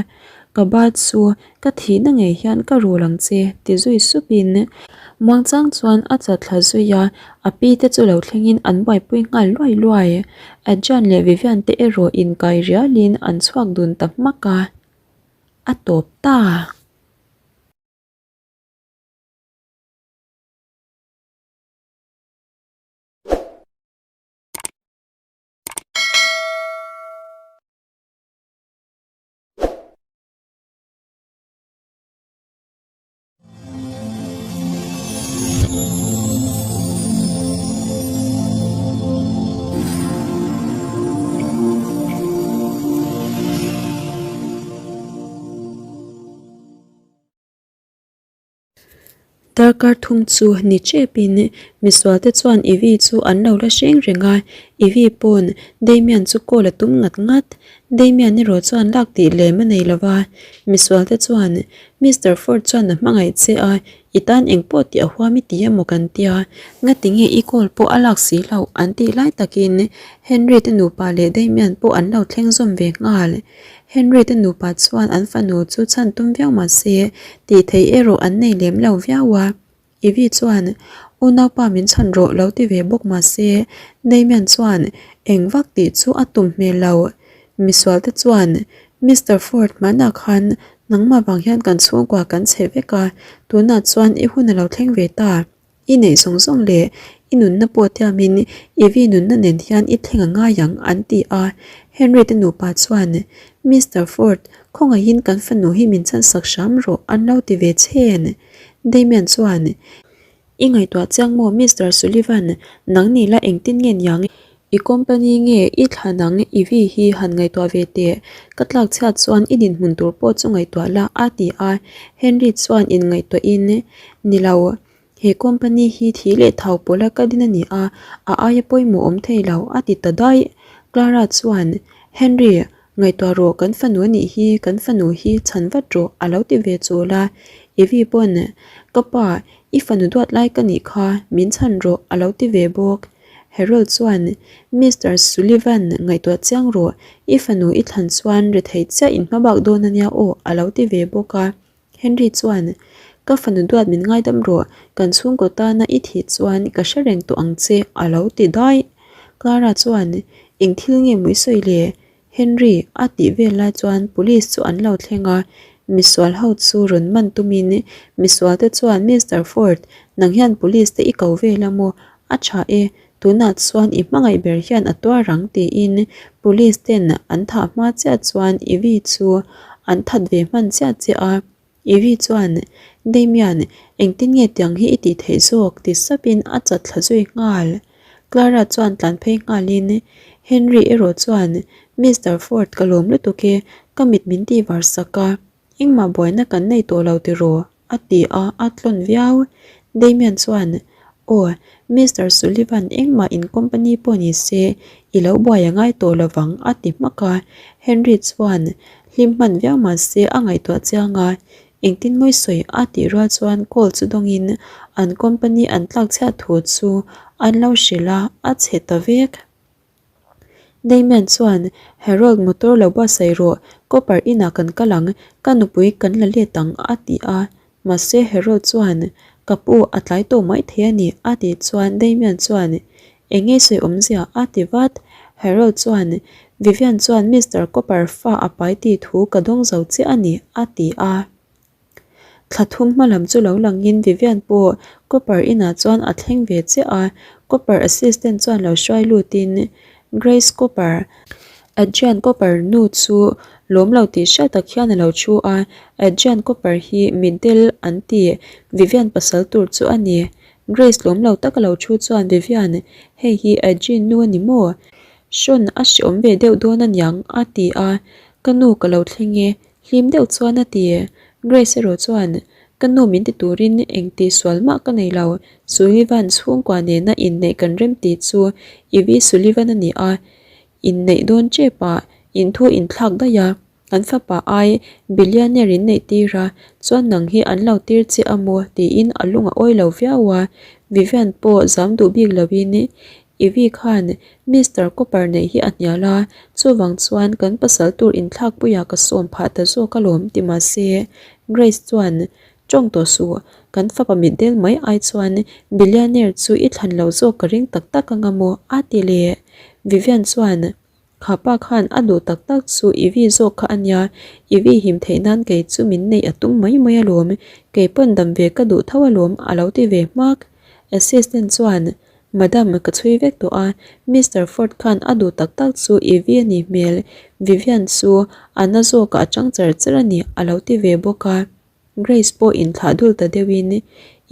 Ka ba chu Ka thihna ngei hian ka rul ang che, ti zui supin muangchang chuan a chat thla zui a, a pi te chu lo thlengin an buaipui nghal luai luai. Adrian leh Vivian te erawh inkai rialin an chhuak dun ta hmak a, a tawp ta. Darkar thum chu ni tepin misualte chuan Ivy chu an lo la hreng reng a, Ivy pawn Damian chu call a tum ngat ngat. Damian erawh chuan lak tih lem a nei lo va, misualte chuan Mister Ford chuan a hmangaih che a, i tan engpawh tih a huam i ti emaw kan tia, ngatinge i call pawh a lak si loh an tih lai takin Henry te nupa leh Damian pawh an lo thleng zawm ve nghal. Henry te nupa chuan an fanu chu chhan tum viau mah se tih theih erawh an nei lem lo viau a. Ivy chuan, Unaupa min chhan rawh lo ti ve bawk mah se Damian chuan eng vak tih chu a tum hmel lo. Misual te chuan, Mister Ford hmanah khan nangmah vang hian kan chhungkua kan chhe vek a, tunah chuan i hun a lo thleng ve ta. I neih zawng zawng leh i nunna pawh tiamin Ivy nunna nen hian i thleng a ngai ang an ti a. Henry te nupa chuan, Mister Ford, khawngaihin kan fanu hi min chhansak hram rawh an lo ti ve chhen. Damian chuan, I ngaihtuah chiang maw Mister Sullivan, nang ni la engtin nge niang? I company nge i thlan ang Ivy hi han ngaihtuah ve teh, ka tlak chhiat chuan i dinhmun tur pawh chu ngaihtuah la a ti a, Henry chuan inngaihtuahin, Ni lo, he company hi thi leh thau pawla ka din a ni a, a aia pawimawh awm thei lo a ti ta daih. Clara chuan, Henry, ngaihtuah rawh kan fanu a nih hi, kan fanu hi chhan vat rawh a lo ti ve chul a, Ivy pawn, Ka pa, i fanu duat lai ka nih kha, min chhan rawh a lo ti ve bawk. Harold chuan, Mister Sullivan, ngaihtuah chiang rawh, i fanu i thlan chuan rethei chiah in hmabak dawn a nia aw, a lo ti ve bawk a. Henry chuan, Ka fanu duat min ngaidam rawh, kan chhungkaw tana i thih chuan ka hre reng tawh ang che, a lo ti daih. Clara chuan, Eng thil nge maw i sawi le? Henry a tih vel lai chuan police chu an lo thleng a, misual ho chu rawn man tumin misual te chuan Mister Ford, nang hian police te i ko vel a maw? A tha e, tunah chuan i hmangaih ber hian a tuar ang tiin police ten an thah hma chiah chuan Ivy chu an that ve hman chiah chiah a. Ivy chuan, Damian, engtin nge tiang hi i tih theih zawk? ti sapin a chat thla zui nghal. Clara chuan tlan phei nghalin, Henry erawh chuan, Mister Ford ka lawm lutuk e, ka mit min tih var sak a, engmah buaina kan nei tawh lo tiraw? a ti a, a tlawn viau. Damian chuan, Aw, Mister Sullivan engmah in company pawh ni se, i lo buai a ngai tawh lovang a ti hmak a. Henry chuan hlim hman viau mah se a ngaihtuah chiang a, engtin mawi sawi a tih rual chuan call chu dawngin an company an tlak chhiat thu chu an lo hrilh a, a chhe ta vek. Damian chuan, Harold motor lo buatsaih rawh, Copper inah kan kal ang, ka nupui kan la let ang a ti a. Mahse Harold chuan, Ka pu, a tlai tawh mai thei a ni a tih chuan Damian chuan, Eng nge sawi awmzia? a ti vat. Harold chuan, Vivian chuan Mister Copper fa a pai tih thu ka dawng zo chiah a ni a ti a. Thla thum hma lam chu lo langin Vivian pawh Copper inah chuan a thleng ve chiah a, Copper assistant chuan lo hruai lutin Grace Copper, Adrian Copper nu chu lawm lo tih hriat tak hian a lo thu a, Adrian Copper hi mitdel an ti, Vivian pasal tur chu a ni. Grace lawm lo taka lo thu chuan Vivian, hei hi Adrian nu a ni maw? Hrawn a hreawm ve deuh dawn aniang a ti a, ka nu ka lo thleng e, Hlim deuh chuan a ti. Grace erawh chuan, Ka nu min ti turin eng tih sual mah ka nei lo. Sullivan chhungkua nena inneih kan rem tih chu Ivy Sullivan a ni a, inneih dawn tep ah inthu inthlak daih a, an fapa ai billionaire in neih tir a, chuan nang hi an lo tir che a maw tiin a lung a awi lo viau a. Vivian pawh zam duh bik loin Ivy khan Mister Copper neih hi a hnial a, chuvang chuan kan pasal tur inthlakpuiah ka sawm phah ta zawk alawm ti mahse Grace chuan tawng tawh suh, kan fapa mitdel mai ai chuan billionaire chu i thlan lo zawk ka ring tak tak anga maw a ti leh. Vivian chuan Kha pa khan a duh tak tak chu Ivy zawk kha a nia, Ivy him theih nan kei chu min neih a tum mai mai alawm, kei pawn dam ve ka duh tho alawm a lo ti ve hmak. Assistant chuan Madam ka chhui vek tawh a, Mister Ford khan a duh tak tak chu Ivy a nih hmel, Vivian chu a na zawkah a chang char char a ni a lo ti ve bawk a. Grace pawh inthlah dul ta deuhin,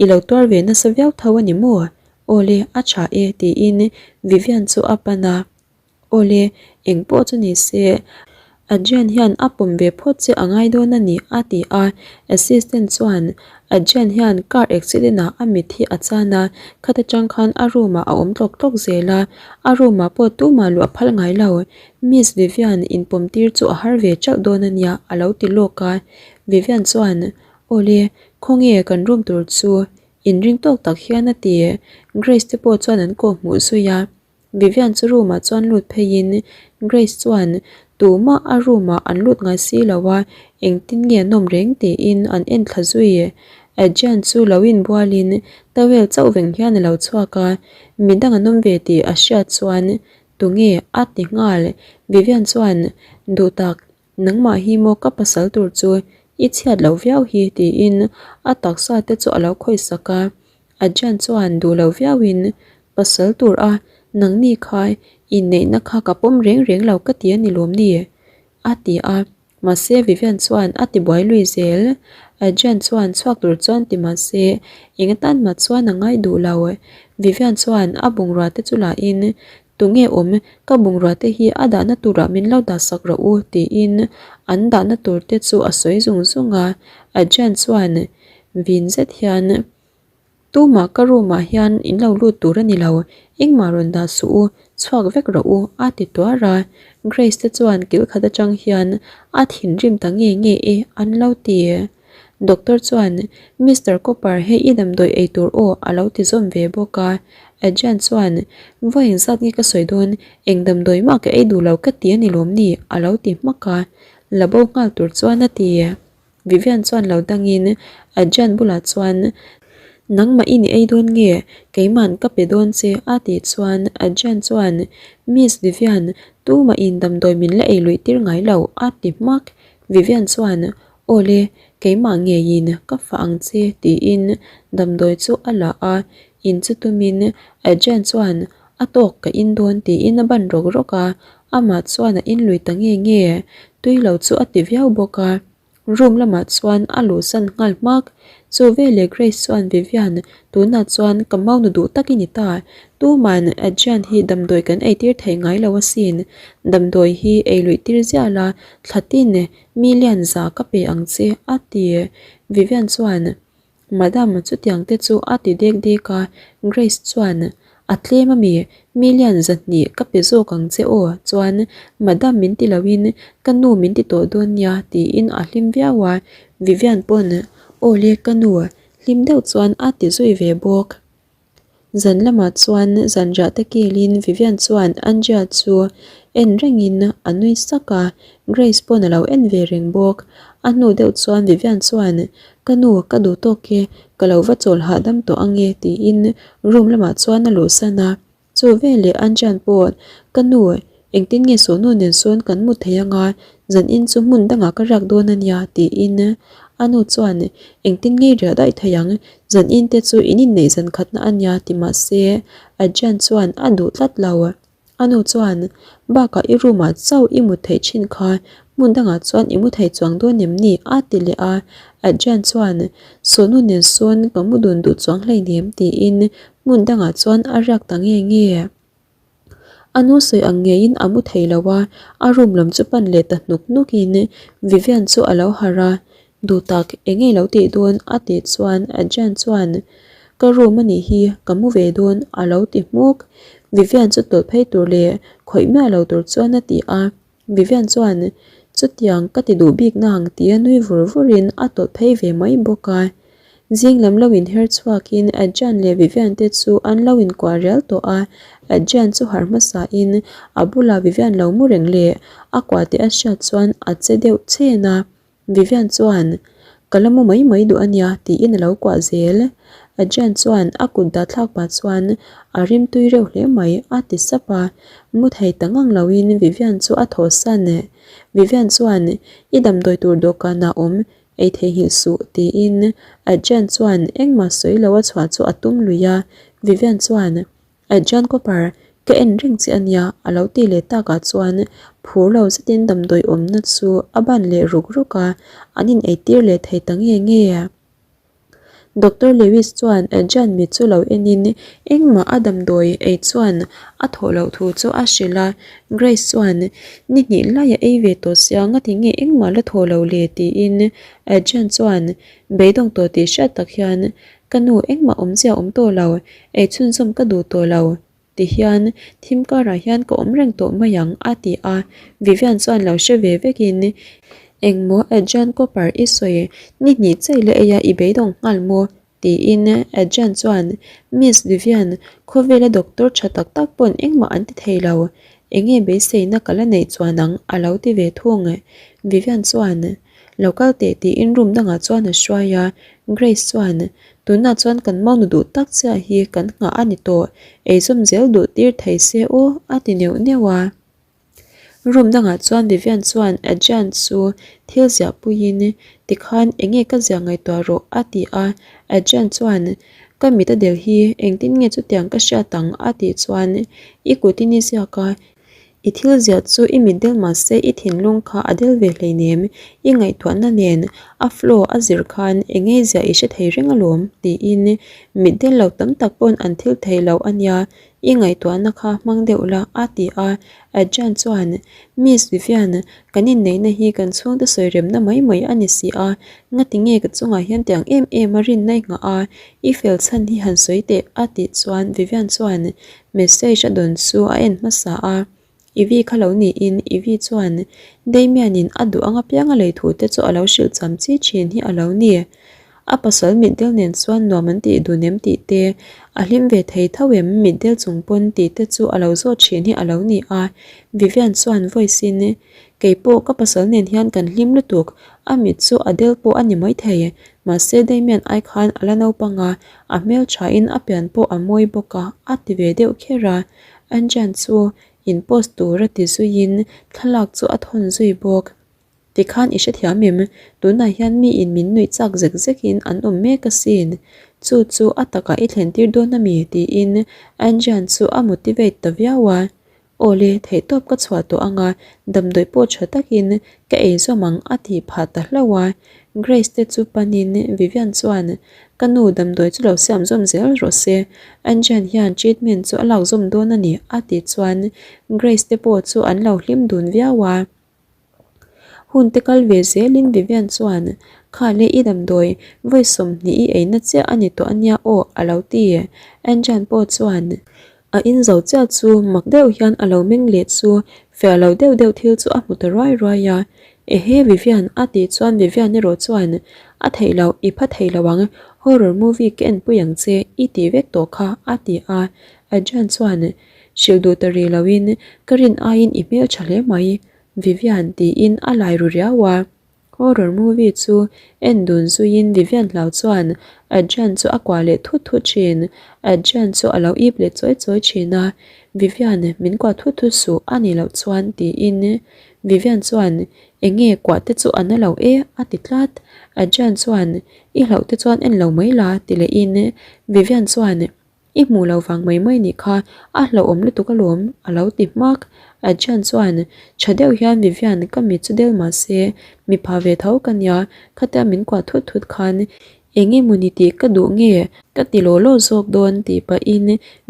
I lo tuar ve nasa viau tho a ni maw? Awle, a tha e tiin Vivian chu a pan a. Awle, eng pawh chu ni se, Adrian hian a pawm ve phawt che a ngai dawn a ni, a ti a. Assistant chuan, Adrian hian car accident ah a mit hi a chan a, khata tang khan a room ah a awm tlawk tlawk zel a, a room ah pawh tumah luah phal ngai lo. Miss Vivian inpawm tir chu a har ve chauh dawn a nia a lo ti lawk a. Vivian chuan, Awle, khawnge kan room tur chu inring tawk tak hian a ti. Grace te pawh chuan an kawhhmuh zui a. Vivian chu room ah chuan lut pheiin Grace chuan tumah a room ah an lut ngai si lo a, engtin nge an awm reng tiin an en thla zui. Adrian chu lo inbualin towel chauh veng hian a lo chhuak a, midang an awm ve tih a hriat chuan tunge a ti nghal. Vivian chuan duhtak Nangmah hi maw ka pasal tur chu i chhiat loh viau hi tiin a taksa te chu a lo khawihsak a. Adrian chuan duh lo viauin pasal tur a nangni kha inneihna kha ka pawm reng reng lo ka ti a ni lawm ni? a ti a. Mahse Vivian chuan a ti buai lui zel. Adrian chuan chhuak tur chuan ti mahse eng atan mah chuan a ngai duh lo. Vivian chuan a bungrua te chu lahin Tunge awm, ka bungrua te hi a dahna turah min lo dah sak rawh u tiin an dahna tur te chu a sawi zung zung a. Adrian chuan vin zet hian Tumah ka room ah hian in lo lut tur a ni lo, engmah rawn dah suh u, chhuak vek rawh u a ti tuar a. Grace te chuan kil khat atang hian a thinrim ta nge nge e an lo ti. Doctor chuan, Mister Cooper hei i damdawi ei tur aw a lo ti zawm ve bawk a. Adrian chuan, Vawi engzat nge ka sawi dawn, eng damdawi mah ka ei duh lo ka ti a ni lawm ni? a lo ti hmak a. La bo nghal tur chuan a ti. Vivian chuan lo dangin Adrian bulah chuan, Nangmah i ni ei dawn nge? Keima'n ka pe dawn che a tih chuan Adrian chuan, Miss Vivian, tumahin damdawi min la ei luih tir ngai lo a ti hmak. Vivian chuan, Awle, keimah ngeiin ka fah ang che tiin damdawi chu a la a, in chu tumin Adrian chuan a tawk ka in dawn tiin a ban rawk rawk a, amah chuan a in lui ta nge nge, tui lo chu a ti viau bawk a, room lamah chuan a luhsan nghal hmak. Chu veleh Grace chuan Vivian, tunah chuan ka maunu duh tak i ni ta, tuman Adrian hi damdawi kan eitir thei ngai lo asin, damdawi hi ei luih tir ziah la, thla tin Million za ka pe ang che a ti. Vivian chuan, Madam, chutiang te chu a ti dek dek a. Grace chuan, A tlem ami, million 200 ka pe zawk ang che aw, chuan Madam min ti loin ka nu min ti tawh dawn nia tiin a hlim viau a. Vivian pawn, Aw le ka nu, hlim deuh chuan a ti zui ve bawk. Zan lamah chuan zanriah te kilin Vivian chuan Andrea chu en rengin a nui sak a, Grace pawn a lo en ve reng bawk. A hnu deuh chuan Vivian chuan, Ka nu, ka duh tawk e, ka lo va chawl hahdam tawh ange tiin room lamah chuan a luhsan a. Chu veleh Anjan pawh, Ka nu, engtin nge Sonu nen sawn kan mu thei anga, zanin chu hmun dangah ka riak dawn a nia, tiin a nu chuan, Engtin nge i riah daih thei ang, zanin te chu in inneih zan khatna a nia, ti mah se Adrian chuan a duh tlat lo. A nu chuan, Bakah i room ah chauh i mut theih thin kha, hmun dangah chuan i mu thei chuang dawn em ni? a ti leh a. Adrian chuan, Sonu nen sawn ka mu dun duh chuang hleinem, tiin Hmun dangah chuan a riak ta nge nge. A nu sawi ang ngeiin a mu thei lo a, a room lam chu pan leh ta hnuk hnukin Vivian chu a lo harh a, Duh tak, eng nge lo tih dawn? a tih chuan Adrian chuan, Ka room a nih hi, ka mu ve dawn a lo ti hmuk. Vivian chu tawlh phei tur leh khawih miah lo tur chuan a ti a. Vivian chuan, Chutiang ka ti duh bik nang tia nui vur vurin a tawlh phei ve mai bawk a. Zing lam lo inher chhuakin Adrian leh Vivian te chu an lo inkuah rial tawh a. Adrian chu harh hmasain a bulah Vivian lo mu reng leh a kuah tih a hriat chuan a che deuh chen a. Vivian chuan, Ka la mu mai mai duh a nia, tiin a lo kuah zel. Adrian chuan a kut dah thlak pah chuan, A rim tui reuh hle mai, a ti sap a. Mu thei ta ngang loin Vivian chu a thaw san. Vivian chuan, I damdawi tur dawhkanah awm, ei theihnghilh suh, tiin Adrian chuan engmah sawi lo a chhuah chu a tum lui a. Vivian chuan, Adrian Cooper, ka en reng che a nia, a lo ti leh takah chuan phur lo zetin damdawi awmna chu a ban leh ruk ruk a, an in eitir leh thei ta nge nge. Doctor Lewis chuan Adrian mit chu lo enin engmah a damdawi ei chuan a thawh loh thu chu a hrilh a. Grace chuan, Ni hnih lai a ei ve tawh sia ngati nge engmah la thawh lo le? tiin Adrian chuan beidawng tawh tih hriat tak hian, Ka nu engmah awmzia awm tawh lo, ei chhunzawm ka duh tawh lo. Ti hian thim karah hian ka awm reng tawh mai ang a ti a, Vivian chuan lo hre ve vekin Engmaw Adrian Cooper i sawi ni hnih chei leh eia i beidawng nghal maw? tiin Adrian chuan Miss Vivian khawvela doctor tha tak tak pawn engmah an ti thei lo, enge beiseina ka la neih chuan ang a lo ti ve thung. Vivian chuan Lo kal teh tiin room dangah chuan a hruai a, Grace chuan Tunah chuan kan maunu duh tak chiah hi kan nghah a ni tawh, eizawm zel duh tir thei se aw a ti neuh neuh a. Room dangah chuan Vivian chuan Adrian chu thil ziah puiin tikhan enge ka ziah ngaihtuah rawh a ti a, Adrian chuan ka mit a del hi engtin nge chutiang ka hriat ang a tih chuan i kutin i ziak a, I thil ziah chu i mit del mah se i thinlung kha a del ve hleinem, i ngaihtuahna nen a flow a zir khan eng ngei ziah i hre thei reng alawm tiin mit del lo tam tak pawn an thil thei lo a nia, i ngaihtuahna kha hmang deuh la a ti a. Adrian chuan, Miss Vivian, kan inneihna hi kan chhungte sawi remna mai mai a ni si a, ngati nge ka chungah hian tiang em em a rinna i nghah a, i fel chhan hi han sawi teh a tih chuan Vivian chuan, Message a dawn chu a en hmasa a, Ivy kha lo niin Ivy chuan Damian-in a duh ang apiang a lei thu te chu a lo hrilh cham chi thin hi a lo ni. A pasal mitdel nen chuan nuam an tih dun em tih te, a hlim ve thei tho em mitdel chung pawn tih te chu a lo zawt thin hi a lo ni a. Vivian chuan voice-in, Kei pawh ka pasal nen hian kan hlim lutuk, a mit chu a del pawh a ni maithei, mahse Damian ai khan a la naupang a, A hmelthain a pian pawh a mawi bawk a, a ti ve deuh kher a. Anjan chu in post tur a ti zuiin thlalak chu a thawn zui bawk. Tikhan i hrethiam em? Tunah hian miin min nuih chak zek zekin an awm mek asin. Chu chu a takah i thlen tir dawn ami? tiin Anjan chu a motivate ta viau a. Awle, theihtawp ka chhuah tawh ang a, damdawi pawh tha takin ka ei zawm ang a tih phah ta hlauh a. Grace te chu panin Vivian chuan, Ka nu, damdawi chu lo siam zawm zel rawh se, Anjan hian treatment chu a lak zawm dawn a ni a tih chuan Grace te pawh chu an lo hlim dun viau a. Hun te kal ve zelin Vivian chuan, Kha le i damdawi, vawi 20 i eina chiah a ni tawh a nia aw a lo ti. Anjan pawh chuan, A in zo chiah chu mak deuh hian a lo meng leh chu fiah lo deuh deuh thil chu a hmu ta ruai ruai a. Ehe Vivian a tih chuan Vivian erawh chuan, A theih loh, i pha thei lo ang, horror movie ka enpui ang che i tih vek tawh kha a ti a. Adrian chuan, Hrilh duh ta rih loin ka rin aiin i hmel tha hle mai, Vivian tiin a lai ru riau a. Horror movie chu en dun zuiin Vivian hlau chuan Adrian chu a kuah leh thut thut thin. Adrian chu a lo ip leh chawi chawi thin a, Vivian min kuah thut thut suh a nih loh chuan tiin Vivian chuan Eng nge kuah te chu a na lo e a ti tlat. Adrian chuan I hlauh te chuan en lo mai la ti lehin Vivian chuan I hmuh lo vang mai mai nih kha a hlauhawm lutuk alawm a lo ti hmak. Adrian chuan tha deuh hian Vivian ka mit chu del mah se mipa ve tho ka nia khatia min kuah thut thut khan eng emaw ni tih ka duh nge ka ti law law zawk dawn tih pahin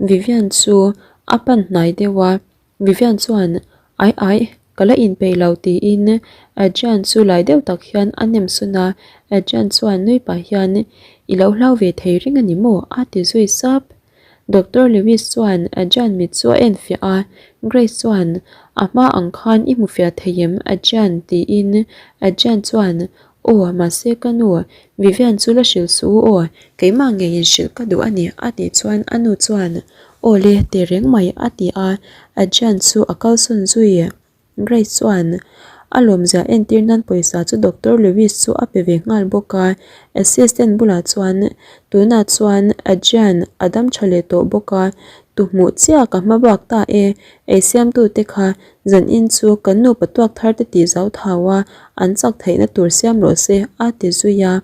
Vivian chu a pan hnai deuh a. Vivian chuan, Ai ai, ka la inpeih lo tiin Adrian chu lai deuh tak hian a nem sun a, Adrian chuan nui pah hian, I lo hlau ve thei reng a ni maw? a ti zui sap. Doctor Lewis chuan Adrian mit chu a en fiah a, Grace chuan, A hma ang khan i hmu fiah thei em Adrian? tiin Adrian chuan, Aw, mahse ka nu, Vivian chu la hrilh suh u aw, keimah ngeiin hrilh ka duh a ni a tih chuan a nu chuan, Aw le, teh reng mai a ti a, Adrian chu a kalsawn zui. Grace chuan a lawmzia entir nan pawisa chu Doctor Lewis chu a pe ve nghal bawk a, assistant bulah chuan, Tunah chuan Adrian a dam tha leh tawh bawk a, tu hmuh chiah ka hma bak ta e, eisiamtute kha Zan in chu kan nupa tuak thar te tih zau thau a, an chak theihna tur siam rawh se, a ti zui a.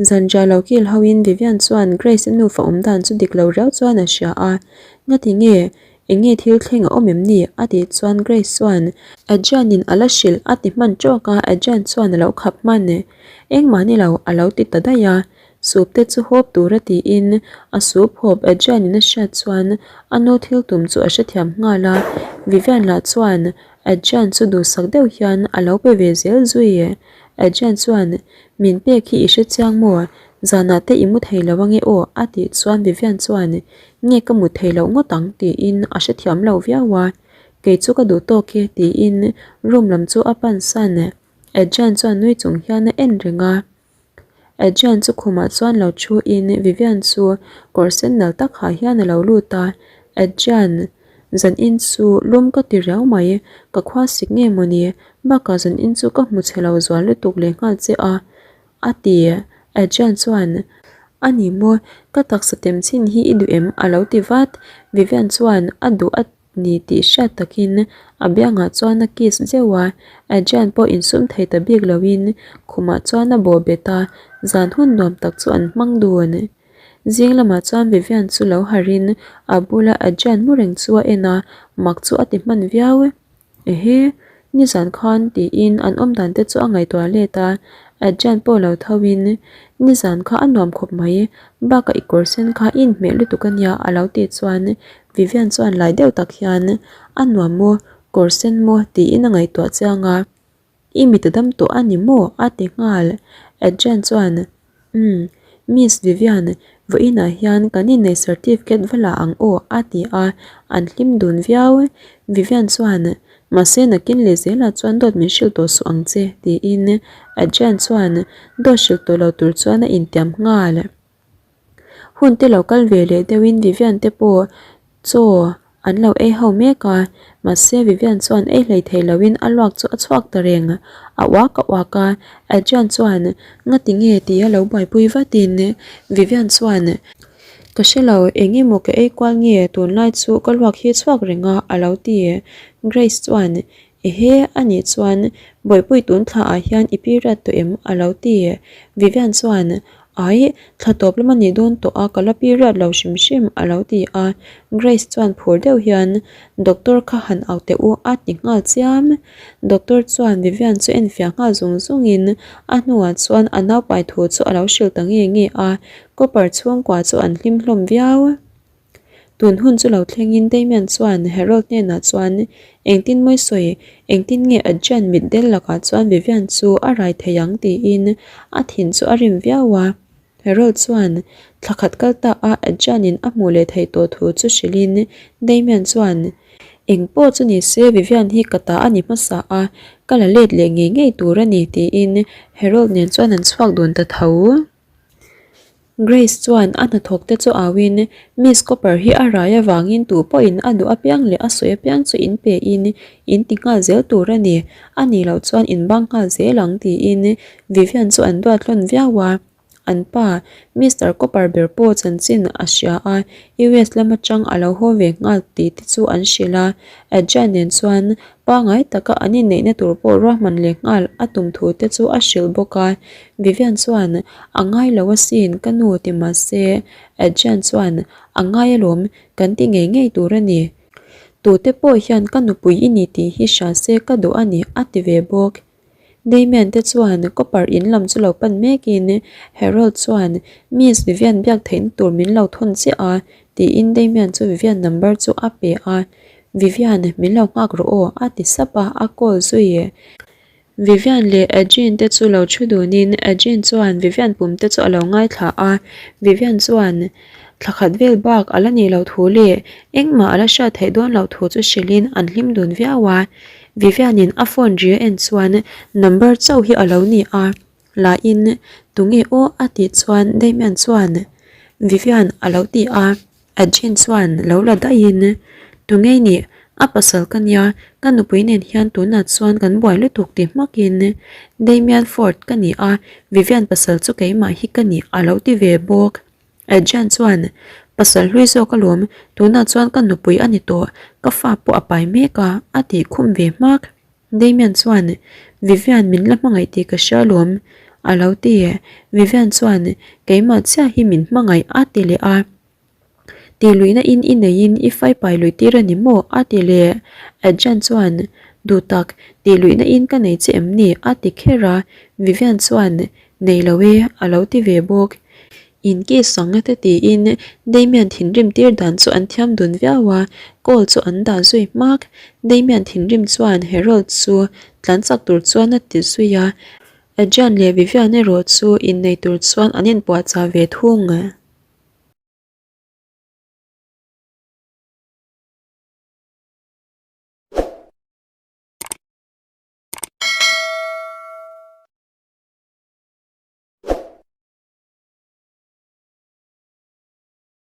Zan ria lo kil ho in Vivian chuan Grace-i nufa awm dan chu dik lo riau chuan a hria a, Ngati nge? Eng nge thil thleng a awm em ni? a tih chuan Grace chuan Adrian-in a la hrilh a ti hman tawk a, Adrian chuan a lo khap hman. Engmah ni lo, a lo ti ta daih a. Soup te chu hawp tura tiin a soup hawp Adrian in a hriat chuan a nu thil tum chu a hrethiam nghal a, Vivian lah chuan Adrian chu duhsak deuh hian a lo pe ve zel zui. Adrian chuan, Min pek hi i hre chiang maw? Zanah te i mu thei lo ange aw a tih chuan Vivian chuan, Nge ka mut thei loh ngawt ang tiin a hrethiam lo viau a, Kei chu ka duh tawk e tiin room lam chu a pan san. Adrian chuan nui chung hian a en reng a. Adrian chu khumah chuan lo thu in Vivian chu kawr sen nal tak ha hian a lo lut a, Adrian, zan in chu lum ka ti riau mai, ka khua sik nge mawni, bakah zan in chu ka hmu chhe lo zual lutuk leh nghal che a, a ti. Adrian chuan, A ni maw, ka taksa tem chin hi i duh em? a lo ti vat. Vivian chuan a duh a ni tih hriat takin a biangah chuan a kiss zeuh a, Adrian pawh insum thei ta bik loin khumah chuan a bawh bet a, zan hun nuam tak chu an hmang dun. Zing lamah chuan Vivian chu lo harhin a bula Adrian mu reng chu a en a, mak chu a ti hman viau. Ehe, nizan khan tiin an awm dan te chu a ngaihtuah let a, Adrian pawh lo tho in, Nizan kha a nuam khawp mai, bakah i kawr sen kha i inhmeh lutuk a nia a lo tih chuan Vivian chuan lai deuh tak hian, A nuam maw, kawr sen maw tiin a ngaihtuah chiang a. I mit a dam tawh a ni maw? a ti nghal. Adrian chuan, Umm, Miss Vivian, vawiinah hian kan innei certificate va la ang aw a ti a, an hlim dun viau. Vivian chuan, Mahse nakin leh zelah chuan dawt min hrilh tawh suh ang che tiin Adrian chuan dawt hrilh tawh lo tur chuan a intiam nghal. Hun te lo kal ve leh deuhin Vivian te pawh chaw an lo ei ho mek a, mahse Vivian chuan ei hlei thei loin a luak chu a chhuak ta reng. A uak a uak a, Adrian chuan ngati nge tia lo buaipui vatin Vivian chuan Ka hre lo, eng emaw ka ei kual nge tunlai chu ka luak hi chhuak reng a a lo ti. Grace chuan Ehe, a nih chuan Bawihpui tun thla ah hian i period tawh em? a lo ti. Vivian chuan, Ai, thla tawp lam a nih dawn tawh a, ka la period lo hrim hrim a lo ti a. Grace chuan phur deuh hian, Doctor kha han au teh u a ti nghal chiam. Doctor chuan Vivian chu enfiah nghal zung zungin a hnuah chuan a naupai thu chu a lo hrilh ta nge nge a, Copper chhungkua chu an hlim hlawm viau. Tun hun chu lo thlengin Damian chuan Harold hnenah chuan engtin mawi sawi, engtin nge Adrian mitdel lakah chuan Vivian chu a rai thei ang tiin a thin chu a rim viau a. Harold chuan thla khat kal ta a Adrian in a hmuh leh theih tawh thu chu hrilhin Damian chuan Eng pawh chu ni se Vivian hi ka ta a ni hmasa a, ka la let leh ngei ngei tur a ni tiin Harold nen chuan an chhuak dun ta tho. Grace chuan a hnathawk te chu auin Miss Copper hi a rai avangin tu pawhin a duh apiang leh a sawi apiang chu in pe in in ti nghal zel tur a ni, a nih loh chuan in bang nghal zel ang tiin Vivian chu an duat hlawn viau a. An pa, Mister Copper ber pawh chanchin a hria a, US lam atang a lo haw ve nghal tih te chu an hrilh a. Adrian nen chuan pangai taka an inneihna tur pawh ruahman leh nghal a tum thu te chu a hrilh bawk a. Vivian chuan, A ngai lo asin ka nu ti mah se, Adrian chuan, A ngai alawm, kan ti ngei ngei tur a ni. Tute pawh hian ka nupui i ni tih hi hria se ka duh a ni a ti ve bawk. Damian te chuan copper in lam chu lo pan mekin Harold chuan Miss Vivian biak theihna tur min lo thawn chiah a tiin Damian chu Vivian number chu a pe a, Vivian min lo nghak rawh aw a ti sap a, a call zui. Vivian leh Adrian te chu lo thu dunin Adrian chuan Vivian pum te chu a lo ngaithla a, Vivian chuan thla khat vel bak a la nih loh thu leh engmah a la hriat theih dawn loh thu chu hrilhin an hlim dun viau a. Vivian-in a phone ri a en chuan number chauh hi a lo ni a, lahin tunge aw a tih chuan Damian chuan Vivian a lo ti a, Adrian chuan lo la daihin tunge i nih a pasal ka nia ka nupui nen hian tunah chuan kan buai lutuk ti hmakin Damian Ford ka ni a, Vivian pasal chu keimah hi ka ni a lo ti ve bawk. Adrian chuan, Pasal hlui zawk alawm, tunah chuan ka nupui a ni tawh, ka fa pawh a pai mek a, a tih khum ve hmak. Damian chuan, Vivian min la hmangaih tih ka hria alawm, a lo ti. Vivian chuan, Keimah chiah hi min hmangaih, a ti leh a. Tih luihna in i neiin i fai pai luih tir a ni maw? a ti leh. Adrian chuan, Duh tak, tih luihna in ka nei che em ni? a ti kher a. Vivian chuan, Nei lo e, a lo ti ve bawk. In kiss ang te tiin Damian thinrim tir dan chu an thiam dun viau a, call chu an dah zui hmak. Damian thinrim chuan Harold chu tlan chak tur chuan a ti zui a, Adrian leh Vivian erawh chu innei tur chuan an inpuahchah ve thung.